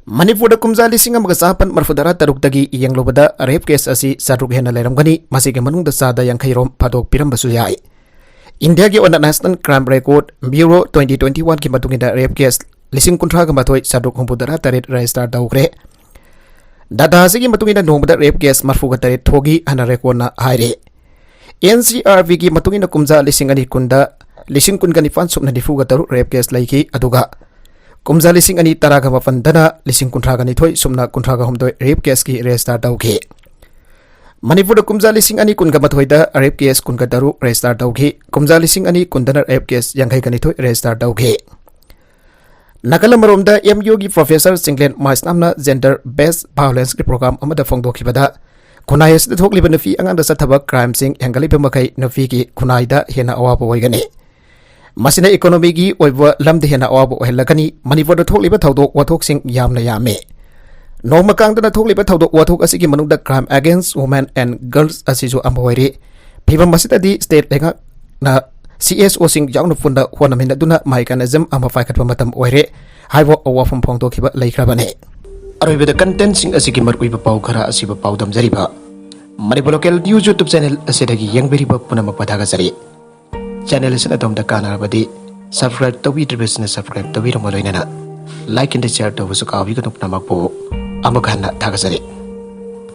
ꯃꯅꯤꯄꯨꯔꯗ ꯀꯨꯝꯖꯥ ꯂꯤꯁꯤꯡ ꯑꯃꯒ ꯆꯥꯃꯥꯄꯟ ꯃꯔꯐꯨ ꯇꯔꯥ ꯇꯔꯨꯛꯇꯒꯤ ꯌꯦꯡꯂꯨꯕꯗ ꯔꯦꯞ ꯀꯦꯁ ꯑꯁꯤ ꯆꯥꯇ꯭ꯔꯨꯛ ꯍꯦꯟꯅ ꯂꯩꯔꯝꯒꯅꯤ꯫ ꯃꯁꯤꯒꯤ ꯃꯅꯨꯡꯗ ꯆꯥꯗ ꯌꯥꯡꯈꯩ ꯔꯣꯝ ꯐꯥꯗꯣꯛꯄꯤꯔꯝꯕꯁꯨ ꯌꯥꯏ꯫ ꯏꯟꯗꯤꯌꯥꯒꯤ ꯑꯣꯏꯅ national crime record bureau twenty twenty ꯋꯥꯟꯒꯤ ꯃꯇꯨꯡ ꯏꯟꯅ ꯔꯦꯞ ꯀꯦꯁ ꯂꯤꯁꯤꯡ ꯀꯨꯟꯊ꯭ꯔꯥꯒ ꯃꯥꯊꯣꯏ ꯆꯥꯇ꯭ꯔꯨꯛ ꯍꯨꯝꯐꯨ ꯇꯔꯥ ꯇꯔꯦꯠ ꯔꯦꯖꯤꯁꯇꯥꯔ ꯇꯧꯈ꯭ꯔꯦ꯫ ꯗꯥꯇꯥ ꯑꯁꯤꯒꯤ ꯃꯇꯨꯡ ꯏꯟꯅ ꯅꯣꯡꯃꯗ ꯔꯦꯞ ꯀꯦꯁ ꯃꯔꯐꯨꯒ ꯇꯔꯦꯠ ꯊꯣꯛꯏ ꯍꯥꯏꯅ ꯔꯦꯀꯣꯔꯗꯅ ꯍꯥꯏꯔꯤ꯫ ꯑꯦꯟ ꯁꯤ ꯑꯥꯔ ꯕꯤꯒꯤ ꯃꯇꯨꯡ ꯏꯟꯅ ꯀꯨꯝꯖꯥ ꯂꯤꯁꯤꯡ ꯑꯅꯤ ꯀꯨꯟꯗ ꯂꯤꯁꯤꯡ ꯀꯨꯟꯒ ꯅꯤꯄꯥꯟ ꯁꯨꯞꯅ ꯅꯤꯐꯨꯒ ꯇꯔꯨꯛ ꯔꯦꯞ ꯀꯦꯁ ꯂꯩꯈꯤ, ꯑꯗꯨꯒ ꯀꯨꯝꯖꯥ ꯂꯤꯁꯤꯡ ꯑꯅꯤ ꯇꯔꯥꯒ ꯃꯥꯄꯟꯗꯅ ꯂꯤꯁꯤꯡ ꯀꯨꯟꯊ꯭ꯔꯥꯒ ꯅꯤꯊꯣꯏ ꯁꯨꯞꯅ ꯀꯨꯟꯊ꯭ꯔꯥꯒ ꯍꯨꯝꯗꯣꯏ ꯔꯦꯞ ꯀꯦꯁꯀꯤ ꯔꯦꯖꯤꯁꯇꯥꯔ ꯇꯧꯈꯤ꯫ ꯃꯅꯤꯄꯨꯔꯗ ꯀꯨꯝꯖꯥ ꯂꯤꯁꯤꯡ ꯑꯅꯤ ꯀꯨꯟꯒ ꯃꯥꯊꯣꯏꯗ ꯔꯦꯞ ꯀꯦꯁ ꯀꯨꯟꯒ ꯇꯔꯨꯛ ꯔꯦꯖꯤꯁꯇꯥꯔ ꯇꯧꯈꯤ꯫ ꯀꯨꯝꯖꯥ ꯂꯤꯁꯤꯡ ꯑꯅꯤ ꯀꯨꯟꯗꯅ ꯔꯦꯞ ꯀꯦꯁ ꯌꯥꯡꯈꯩꯒ ꯅꯤꯊꯣꯏ ꯔꯦꯖꯤꯁꯇꯥꯔ ꯇꯧꯈꯤ꯫ ꯅꯥꯀꯜ ꯑꯃꯔꯣꯝꯗ ꯑꯦꯝ ꯌꯨꯒꯤ ꯄ꯭ꯔꯣꯐꯦꯁꯔ ꯆꯤꯡꯂꯦꯟ ꯃꯥꯏꯁꯅꯥꯝꯅ ꯖꯦꯟꯗꯔ ꯕꯦꯁ ꯚꯥꯏꯑꯣꯂꯦꯟꯁꯀꯤ ꯄ꯭ꯔꯣꯒ꯭ꯔꯥꯝ ꯑꯃꯗ ꯐꯣꯡꯗꯣꯛꯈꯤꯕꯗ, ꯈꯨꯟꯅꯥꯏ ꯑꯁꯤꯗ ꯊꯣꯛꯂꯤꯕ ꯅꯨꯄꯤ ꯑꯉꯥꯡꯗ ꯆꯠꯊꯕ ꯀ꯭ꯔꯥꯏꯝꯁꯤꯡ ꯍꯦꯟꯒꯠꯂꯤꯕ ꯃꯈꯩ ꯅꯨꯄꯤꯒꯤ ꯈꯨꯟꯅꯥꯏꯗ ꯍꯦꯟꯅ ꯑꯋꯥꯕ ꯑꯣꯏꯒꯅꯤ꯫ ꯃꯁꯤꯅ ꯏꯀꯣꯅꯣꯃꯤꯒꯤ ꯑꯣꯏꯕ ꯂꯝꯗ ꯍꯦꯟꯅ ꯑꯋꯥꯕ ꯑꯣꯏꯍꯜꯂꯛꯀꯅꯤ꯫ ꯃꯅꯤꯄꯨꯔꯗ ꯊꯣꯛꯂꯤꯕ ꯊꯧꯗꯣꯛ ꯋꯥꯊꯣꯛꯁꯤꯡ ꯌꯥꯝꯅ ꯌꯥꯝꯃꯤ꯫ ꯅꯣꯡꯃ ꯀꯥꯡꯗꯅ ꯊꯣꯛꯂꯤꯕ ꯊꯧꯗꯣꯛ ꯋꯥꯊꯣꯛ ꯑꯁꯤꯒꯤ ꯃꯅꯨꯡꯗ crime against women and girls ꯑꯁꯤꯁꯨ ꯑꯃ ꯑꯣꯏꯔꯤ꯫ ꯐꯤꯕꯝ ꯑꯁꯤꯗꯗꯤ state ꯂꯩꯉꯥꯛꯅ C S Oꯁꯤꯡ ꯌꯥꯎꯅ ꯄꯨꯟꯅ ꯍꯣꯠꯅꯃꯤꯟꯅꯗꯨꯅ ꯃꯥꯏꯀꯥꯅꯤꯖꯝ ꯑꯃ ꯄꯥꯏꯈꯠꯄ ꯃꯇꯝ ꯑꯣꯏꯔꯦ ꯍꯥꯏꯕ ꯋꯥꯐꯝ ꯐꯣꯡꯗꯣꯛꯈꯤꯕ ꯂꯩꯈ꯭ꯔꯕꯅꯤ꯫ ꯑꯔꯣꯏꯕꯗ contentꯁꯤꯡ ꯑꯁꯤꯒꯤ ꯃꯔꯨꯑꯣꯏꯕ ꯄꯥꯎ ꯈꯔ ꯑꯁꯤꯕꯨ ꯄꯥꯎꯗꯝꯖꯔꯤꯕ Manipur Local News YouTube channel ꯑꯁꯤꯗꯒꯤ ꯌꯦꯡꯕꯤꯔꯤꯕ ꯄꯨꯝꯅꯃꯛꯄꯨ ꯊꯥꯒꯠꯆꯔꯤ꯫ Channel ꯑꯁꯤꯅ ꯑꯗꯣꯝꯗ ꯀꯥꯟꯅꯔꯕꯗꯤ subscribe ꯇꯧꯕꯤꯗ꯭ꯔꯤꯕꯁꯤꯡꯅ subscribe ꯇꯧꯕꯤꯔꯝꯕ ꯂꯣꯏꯅꯅ like and share ꯇꯧꯕꯁꯨ ꯀꯥꯎꯕꯤꯒꯅꯨ꯫ ꯄꯨꯝꯅꯃꯛꯄꯨ ꯑꯃꯨꯛ ꯍꯟꯅ ꯊꯥꯒꯠꯆꯔꯤ꯫